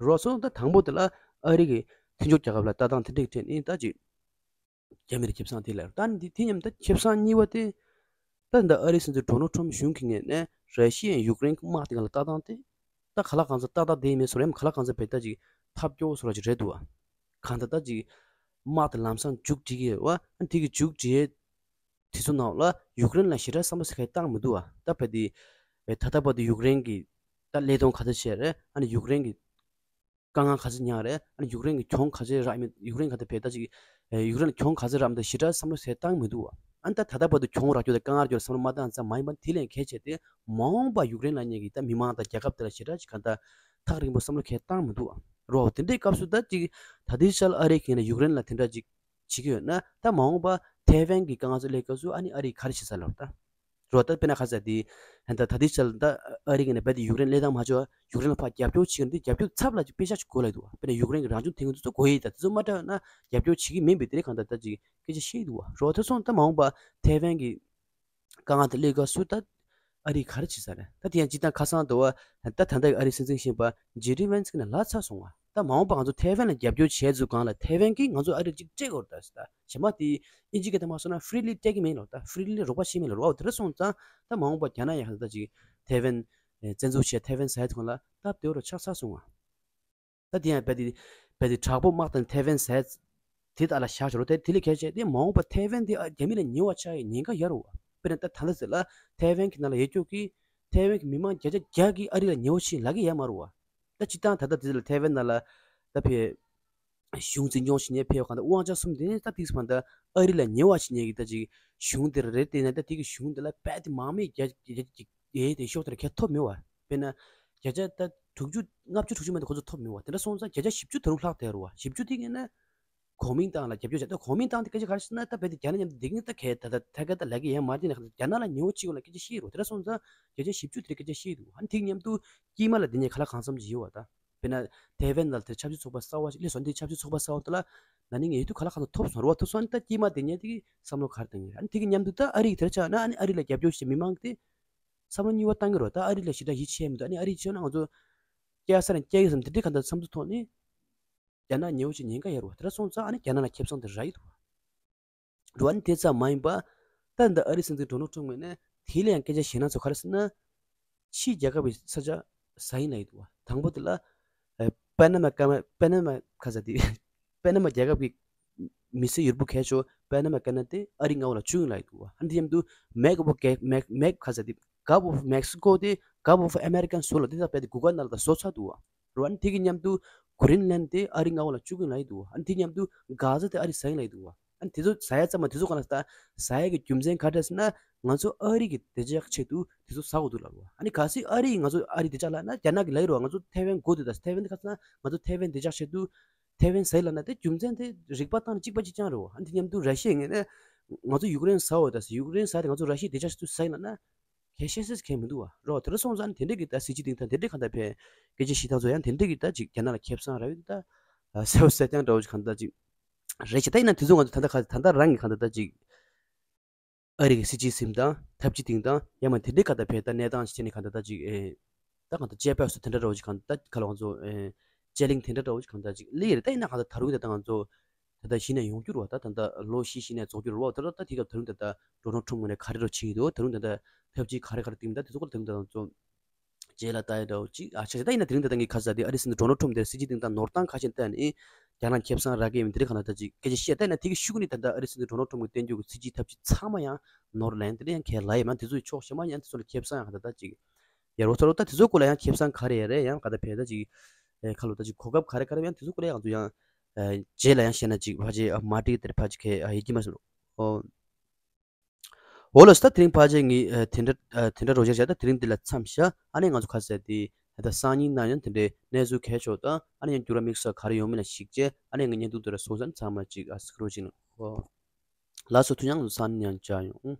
རོགས། སོང་ད་དང་པོ་དེ་ལ་ཨ་རི་གི་མཐུན་ཕྱོགས་རྒྱལ་ཁབ་ལ་ལྟ་སྟངས་དེ་འགྲིག་དྲན་ནི་ད་ཅིག་རྒྱ་མི་ལ་ཁེ་བཟང་དེ་ལ་ད་ནི་དེ་མཉམ་ད་ཁེ་བཟང་གཉིས་པ་དེ། ད་ད་ཨ་རིའི་སྲིད་འཛིན་ཌོ་ནལ་ཊམ་གཞུང་གི་ངོས་ནས་ར་ཤི་ཡ་ཡུཀ་རེན་གྱི་དམག་དེ་ག་ལ་ལྟ་སྟངས་དེ། ད་ག་ལ་གང་ཚ་ཏག་ཏག་བསྡད་མེད་སོ་རེད། ག་ལ་གང་ཚ་བས་ད་ཅིག་ཐབས་སྐྱོ་བོ་སོ་ར་ཅིག་རེད་འདུག་བ། གང་ད་ད་ཅིག་དམག་དེ་ལམ་སང་མཇུག་སྒྲིལ་གི་ཡོད་བ། ཨ་དེ་གི་མཇུག་སྒྲིལ་དེ་ཚོ་ནང་ལ་ཡུཀ་རེན་ལ་ཞེ་དྲག་བསམ་བློ་ཟེར་མཁན་བཏང་མི་འདུག་བ། ད་བས་དེ་ད་ལྟ་བར་དུ་ཡུཀ་རེན་གྱི་ད་ཀླད་སྟོང་ག་ཚ་བྱས་རེད། ཨ་ནི་ཡུཀ་རེན་གྱི་དཀའ་ངལ་ག་ཚོད་མྱངས་རེད། ཨ་ནི་ཡུཀ་རེན་གྱི་གྱོང་ག་ཚོད་རག་མེད། ཡུཀ་རེན་ག་ཚོད་བས་ད་ཅིག་ཡུཀ་རེན་ལ་གྱོང་ག་ཚོད་རག་མེད་ཞེ་དྲག་བསམ་བློ་ཟེར་བཏང་མི་འདུག་བ། ཨ་ནི་ད་ད་ལྟ་བར་དུ་གྱོང་རག་རྒྱུ་དང་དཀའ་ངལ་རྒྱུ་ལ་བསམ་བློ་མ་བཏང་ཙང་མ་ཡིན་པ་དེ་ལས་གལ་ཆེ་དེ་མ་འོངས་པ་ཡུཀ་རེན་ལ་ཉེ་གི་ད་མི་མང་དང་རྒྱལ་ཁབ་དེ་ལ་ཞེ་དྲག་ཅིག་ག་ད་ཐག་རིང་པོ་བསམ་བློ་གས་བཏང་མི་འདུག་བ། རོ་དེ་འདྲའི་སྐབས་སུ་ད་ཅིག་ད་ལྟའི་ཆར་ཨ་རི་གིས་ན་ཡུཀ་རེན་ལ་དེ་འདྲ་ཅིག་བྱེད་ཀྱི་ཡོད་ན་ད་མ་འོངས་པ་ཐའེ་ཝན་གྱི་དཀའ་ངལ་ཚོ་སླེབས་སྐབས་སུ་ཨ་ནི་ཨ་རིས་ག་རེ་བྱེད་ས་ལབ་ད། རོ་ད་དཔེར་ན་ཁ་ས་དེ་ད་ད་ལྟའི་ཆར་ད་ཨ་རི་གི་ནས་རྦད་དེ་ཡུཀ་རེན་ལས་དང་མ་བྱོས་ཡུཀ་རེན་ལ་ཕར་རྒྱབ་སྐྱོར་བྱེད་ཀྱི་འདི་རྒྱབ་སྐྱོར་ཚབ་ལ་ཅིག་དཔེ་ཤ་ཅིག་དགོས་ལ་འདུག་བ། དཔེར་ན་ཡུཀ་རེན་གྱི་རང་བྱུང་ཐོན་ཁུངས་དེ་ཚོ་དགོས་ཡི་ད་དེ་ཚོ་མ་སྤྲད་ན་རྒྱབ་སྐྱོར་བྱེད་ཀྱི་མིན་པའི་དེ་རིང་གང་ལྟར་ད་ཅིག་སྐད་ཆ་བཤད་འདུག་བ། རོ་དེ་སོང་ད་མ་འོངས་པ་ཐའེ་ཝན་གྱི་དཀའ་ངལ་དེ་སླེབས་སྐབས་སུ་ད་ཨ་རིས་ག་རེ་བྱེད་ས་རེད། ད་དེ་ཡང་སྤྱིར་བཏང་ཁ་སང་དུ་བ་ད་ད་ལྟ་གི་ཨ་རིའི་སྲིད་འཛིན་གཞོན་པ་ཇེ་ཌི་ཝན་སི་གི་ནས་ལབ་ཚར་སོང་བ། ད་མ་འོངས་པ་ང་ཚོ་ཐའེ་ཝན་ལ་རྒྱབ་སྐྱོར་བྱས་ཚུལ་སྒང་ལ་ཐའེ་ཝན་གྱིས་ང་ཚོ་ཨ་རི་ཅིག་སྤྲད་དགོས་རེད་ད་ཟེར། ད་གཞན་པ་དེ་ཨིན་ཇི་སྐད་དུ་མ་སོང་ན་ཧྥི་རི་ལི་སྤྲད་ཀྱི་མིན་ལོ། ད་ཧྥི་རི་ལི་རོགས་པ་བྱེད་མིན་ལོ་རོགས་དེ་འདྲ་སོང་ཙང་ད་མ་འོངས་པ་རྒྱ་ནག་ཡང་ད་ཅིག་ཐའེ་ཝན་བཙན་འཛུལ་བྱས་ཐའེ་ཝན་ཟ་ཡ་དེ་ཁོང་ལ་སྟབས་བདེ་བོ་རུ་ཆགས་ཚར་སོང་བ། ད་དེ་ཡང་རྦད་དེ་རྦད་དེ་དྲག་པོ་དམག་དང་ཐའེ་ཝན་ཟ་ཡ་དེ་ད་ལ་བཞག་ཆོག་རོགས་དེ་དེ་ལས་གལ་ཆེ་དེ་མ་འོངས་པ་ཐའེ་ཝན་དེ་ཨ་རྒྱ་མི་ལ་ཉེ་བ་ཆགས་ཡ་ཉེན་ཁ་ཡོད་རེད་བ། དཔེར་ན་ད་ད་ལྟ་ཟེར་ལ་ཐའེ་ཝན་གྱི་ནང་ལ་ཡོད་ཀྱོག་གི་ཐའེ་ཝན་གྱི་མི་མང་བརྒྱ་ཆ་བརྒྱ་གིས་ཨ་རི་ལ་ཉེ་བ་ཆེ་ལབ་ཀྱི་ཡོད་མ་རེད་བ། ད་སྤྱིར་བཏང་ད་ལྟ་དེ་ལ་ཐའེ་ཝན་ནང་ལ་ད་ཕེ་གཞུང་འཛིན་སྐྱོང་བྱེད་མཁན་ཕེ་གང་ལྟར་དབང་ཆ་གསུམ་དེ་ནས་ད་ཏིག་སི་མ་ད་ཨ་རི་ལ་ཉེ་བ་བྱེད་མཁན་གྱི་ད་ཅིག་གཞུང་དེ་རེད། དེ་ནས་ད་དེ་གི་གཞུང་དེ་ལ་རྦད་དེ་མང་མོས་རྒྱ་རྒྱ་རྒྱ་ཡེ་དེ་ཤོག་དེ་ལ་གལ་ཐོབ་མེད་བ། དཔེར་ན་བརྒྱ་ཆ་ད་དྲུག་ཅུ་ལྔ་བཅུ་དྲུག་ཅུ་མ་ད་ཁོ་ཚོ་ཐོབ་མེད་བ། དེ་འདྲ་སོང་ཙང་བརྒྱ་ཆ་བཞི་བཅུ་ད་རུང་ལྷག་དེ་རུ་བ། བཞི་བཅུ་དེ་གི་ནས་གོ་མིན་ཏང་ལ་རྒྱབ་སྐྱོར་བྱས། ད་གོ་མིན་ཏང་དེ་སྐད་ཆ་ག་རེ་ཟེར་ན་ད་རྦད་དེ་རྒྱ་ནག་མཉམ་དུ་བསྡད་ཀྱི་ད་གལ་ད་ད་ཐད་ཀར་ད་ལབ་ཀྱི་ཡོད་མ་རེད། དེ་ནས་རྒྱ་ནག་ལ་ཉེ་བོ་གཅིག་ལ་སྐད་ཆ་བཤད་རོགས། དེ་འདྲ་སོང་ཙང་བརྒྱ་ཆ་བཞི་བཅུ་དེ་སྐད་ཆ་བཤད་འདུག་ཨ་ནི་དེ་གི་མཉམ་དུ་དཀྱིལ་མ་ལ་དེ་ནས་ག་ལ་གང་འཚམ་ཅིག་ཡོད་བ། ད་དཔེར་ན་ཐའེ་ཝན་ལ་དེ་ཆབ་སྲིད་ཚོགས་པ་གསར་བ་ཞིག་སླེབས་སོང་། དེ་ཆབ་སྲིད་ཚོགས་པ་གསར་བ་དེ་ལ་ན་ནིང་ཡོད་དུས་ག་ལ་གང་འཚམ་ཐོབ་སོང་རོགས། ཐོབ་སོང་ཨ་ནི་ད་དཀྱིལ་མ་དེ་ཉལ་དེ་གི་བསམ་བློ་ག་རེ་བཏང་ཡོད། ཨ་ནི་དེ་གི་མཉམ་དུ་ད་ཨ་རི་གི་དེར་ཆགས་ན་ཨ་ནི་ཨ་རི་ལ་རྒྱབ་སྐྱོར་བྱེད་མི་མང་གི་དེ་ བསམ་བློ་གཉིས་པ་བཏང་གི་རེད་བ། ད་ཨ་རི་ལ་ཞེ་དྲག་ཡིད་ཆེས་མི་འདུག་ཨ་ནི་ཨ་རི་བྱས་ན་ང་ཚོ་སྐྱེ་ས་རང་སྐྱེ་གི་བསམ་དེ་འདྲའི་གང་ལྟར་བསམ་ཚུལ་ཐོག་ནས། རྒྱ་ནག་ཉེ་བོ་ཅིག་ཉེན་ཁ་ཡོད་རེད་བ། དེ་འདྲ་སོང་ཙང་ཨ་ནི་རྒྱ་ནག་ལ་ཁེ་བཟང་དེ་རག་གི་འདུག་བ། རེད་བ། ཨ་ནི་དེ་ཙམ་མ་ཡིན་པ། ད་འདི་ཨ་རིའི་སྲིད་འཛིན་ཌོ་ནལ་ཊམ་ངོས་ནས་དེ་ལ་ཡང་སྐད་ཆ་བཤད་ན་ཚོ་ག་རེ་ཟེར་ན། ཕྱིའི་རྒྱལ་ཁབ་ཀྱི་ས་ཆ་ཟ་ཡིན་ལབ་ཀྱི་འདུག་བ། དང་པོ་དེ་ལ། ཨེ། པེ་ན་མ་ཀ་མ་པེ་ན་མ་ཁ་ས་དེ། པེ་ན་མ་རྒྱལ་ཁབ་ཀྱི་མི་སེར་ཡུལ་པོ་གལ་ཆེ་བོ་པེ་ན་མ་ཀ་ན་དེ་ཨ་རིའི་མངའ་འོག་ལ་བཅུག་ཡིན་ལབ་ཀྱི་འདུག་བ། ཨ་ནི་དེ་མཉམ་དུ་མེག་ཨོཕ་གེ་མེག་མེག་ཁ་ས་དེ། Gulf of Mexico དེ་Gulf of American ཟེར་ལ་དེ་དག་རྦད་དེ་གུ་གལ་ནང་ལ་ད་བཟོ་ཚར་འདུག་བ། རེད་བ། ཨ་ནི་དེ་གི་མཉམ་དུ་གྷི་རིན་ལན་དེ་ཨ་རིའི་མངའ་འོག་ལ་བཅུག་གི་ཡིན་ལབ་ཀྱི་འདུག་བ། ཨ་ནི་དེ་མཉམ་དུ་གྷ་ཟ་དེ་ཨ་རིས་ཟ་ཡིན་ལབ་ཀྱི་འདུག་བ། ཨ་ནི་དེ་ཚོ་ཟ་ཡ་ཙམ་མ་དེ་ཚོ་གང་ལ་ཟ་ཟ་ཡ་གི་རྒྱུ་མཚན་ག་རེ་རེད་ཟེར་ན། ང་ཚོ་ཨ་རི་གི་བདེ་འཇགས་ཆེད་དུ་དེ་ཚོ་ཟ་དགོས་འདུག་ལབ་རེད་བ། ཨ་ནི་གལ་སྲིད་ཨ་རི་ང་ཚོ་ཨ་རི་བདེ་འཇགས་ལབ་ན། རྒྱ་ནག་གི་ལབ་ཀྱི་རེད་བ། ང་ཚོ་ཐེ་ཝན་དགོས་འདུག་ད། ཐེ་ཝན་དེ་ག་ཟེར་ན་ང་ཚོ་ཐེ་ཝན་བདེ་འཇགས་ཆེད་དུ་ཐེ་ཝན་ཟ་ཡིན་ལབ་ན། དེ་རྒྱུ་མཚན་དེ་རིག་པ་བཏང་ན་གཅིག་པ་གཅིག་རྐྱང་རེད་བ། ཨ་ནི་དེ་མཉམ་དུ་ར་ཤི་ཡའི་ངོས་ནས་ང་ཚོ་ཡུཀ་རེན་ཟ་འོ་ད་ཟེར། ཡུཀ་རེན་ཟ་དེ་ང་ཚོ་ར་ཤི་ཡའི་བདེ་འཇགས་ཆེད་དུ་ཟ་ཡིན་ལབ་ན། གལ་ཤེས་སྲིད་གལ་མི་འདུག་བ། རོ། དེ་འདྲ་སོང་ཙང་དེ་འདྲས་ཀྱི་ད་སྲིད་སྤྱི་སྟེང་ཐང་དེ་འདྲས་གང་ལྟར་ཕན་སྐད་ཆ་བཤད་སྟངས་ཚོ་ཡང་དེ་འདྲས་ཀྱི་ད་ཅིག་རྒྱ་ནག་ལ་ཁེ་བཟང་རག་ཡོད་ད། ཨ། ཟེར་བ་ཟེར་སྟངས་འདྲ་བོ་ཅིག་གང་ལྟར་ཅིག་རེད་ཅེ། ད་ཡིན་ན་དེ་ཚོ་ང་ཚོ་ད་ལྟ་ག་ད་ལྟ་རང་གི་གང་ལྟར་ད་ཅིག་ཨ་རི་གི་སྲིད་སྤྱིའི་སེམས་དང་ཐབས་ཇུས་སྟེང་དང་ཡང་མ་དེ་འདྲས་གང་ལྟར་ཕན་ད་གནས་སྟངས་ཤིག་བྱས་ནས་གང་ལྟར་ད་ཅིག་ཨེ། ད་གང་ལྟར་དཔྱད་པ་སོ་དེ་འདྲ་འདྲ་བོ་ཅིག་གང་ལྟར་ད་ག་ལ་ང་ཚོ་ཨེ། དཔྱད་གླེང་དེ་འདྲ་འདྲ་བོ་ཅིག་གང་ལྟར་ཅིག་སླེབས་ཡོད་རེད། ད་ཡིན་ན་གང་ལྟར་ད་རུང་ད་ལྟ་ང་ཚོ། ད་ལྟ་གཞི་ནས་ཡོང་རྒྱུ་རེད་བ། ད་ད་ལྟ་ལོ་བཞི་གཞི་ནས་རྫོགས་རྒྱུ་རེད་བ། ད་ལྟ་ད་དེ་སྐབས་ད་རུང་ད་ལྟ་ཌོ་ནལ་ཊམ་ངོས་ནས་ག་རེ་རོ་བྱེད་ཀྱི་འདུག་ད་རུང་ད་ལྟ་ཐབས་ཇུས་ག་རེ་ག་རེ་བཏིང་ད་དེ་ཚོ་སྐོར་ད་རུང་ད་ང་ཚོ་རྗེས་ལ་ལྟ་ཡ་འདྲ་བོ་ཅིག་ཨ་ཆ་ད་ཡིན་ན་དེ་རིང་ད་ལྟ་ངས་ཁ་ས་དེ་ཨ་རི་སྲིད་འཛིན་ཌོ་ནལ་ཊམ་དེ་སྲིད་སྤྱི་སྟེང་ད་ནོར་སྟངས་ཁ་ཤས་བལྟས་ནས་རྒྱ་ནག་ཁེ་བཟང་རག་གི་ཡོད་མེད་དེ་རིང་གང་ལ་ད་ཅིག་སྐད་ཆ་བཤད། ད་ཡིན་ན་དེ་གི་ཤུགས་ནི་ད་ལྟ་ཨ་རི་སྲིད་འཛིན་ཌོ་ནལ་ཊམ་གི་བསྟན་རྒྱུ་གི་སྲིད་སྤྱིའི་ཐབས་ཇུས་ཚང་མ་ཡང་ནོར་ལན་དེ་འདྲ་ཡང་ཁས་ལ་ཡོད་མ། དེ་ཚོ་ཡི་ཕྱོགས་གཞན་མ་ཡང་དེ་ཚོ་ལ་ཁེ་བཟང་ཡང་གང་ལ་ད་ཅིག་ཡ་རོ་ཚོ་རོ་ད་དེ་ཚོའི་སྐོར་ལ་ཡང་ཁེ་བཟང་ག་རེ་ཡ་རེད། ཡང་ག་ད་ཕེ་ད་ཅིག་ཨེ་ཁ་ལོ་ད་ཅིག་གོ་སྐབས་ག་རེ་ག་རེ་ཡང་དེ་ཚོའི་སྐོར་ལ་ཡང་ང་ཚོ་ཡང་ཨེ་རྗེས་ལ་ཡང་བཤད་ན་ཅིག་ཕ་ཅིག་ཨ་མ་ཏི་དེར་ཕ་ཅིག་ཁེ་ཨ་ཡེ་ཀྱི་མ་སོ་རོ། ཨོ་ལོ་ས་ད་དེ་རིང་ཕ་ཅིག་ངི་ཨེ་དེ་འདྲ་ཨེ་དེ་འདྲ་རོ་བཞག་བྱ། ད་དེ་རིང་འདི་ལ་མཚམས་བཞག་ཨ་ནི་ང་ཚོ་ཁ་ཟས་དེ་ད་ད་སང་ཉིན་ན་ཡང་དེ་འདྲའི་གནས་ཚུལ་གལ་ཆོག་དང་ཨ་ནི་ཡང་འགྱུར་བ་དམིགས་བསལ་ག་རེ་ཡོང་མིན་ལ་གཞིགས་བྱས་ཨ་ནི་ངའི་བརྙན་ཐུང་དེ་ལ་སོང་ཙང་ཚང་མ་ཅིག་ཨ་སི་ཀྲོ་ཅིག་ནང་། ཨོ་ལགས་སོ། ཐུགས་རྗེ་ཆེ། སང་ཉིན་ཡང་མཇལ་ཡོང་།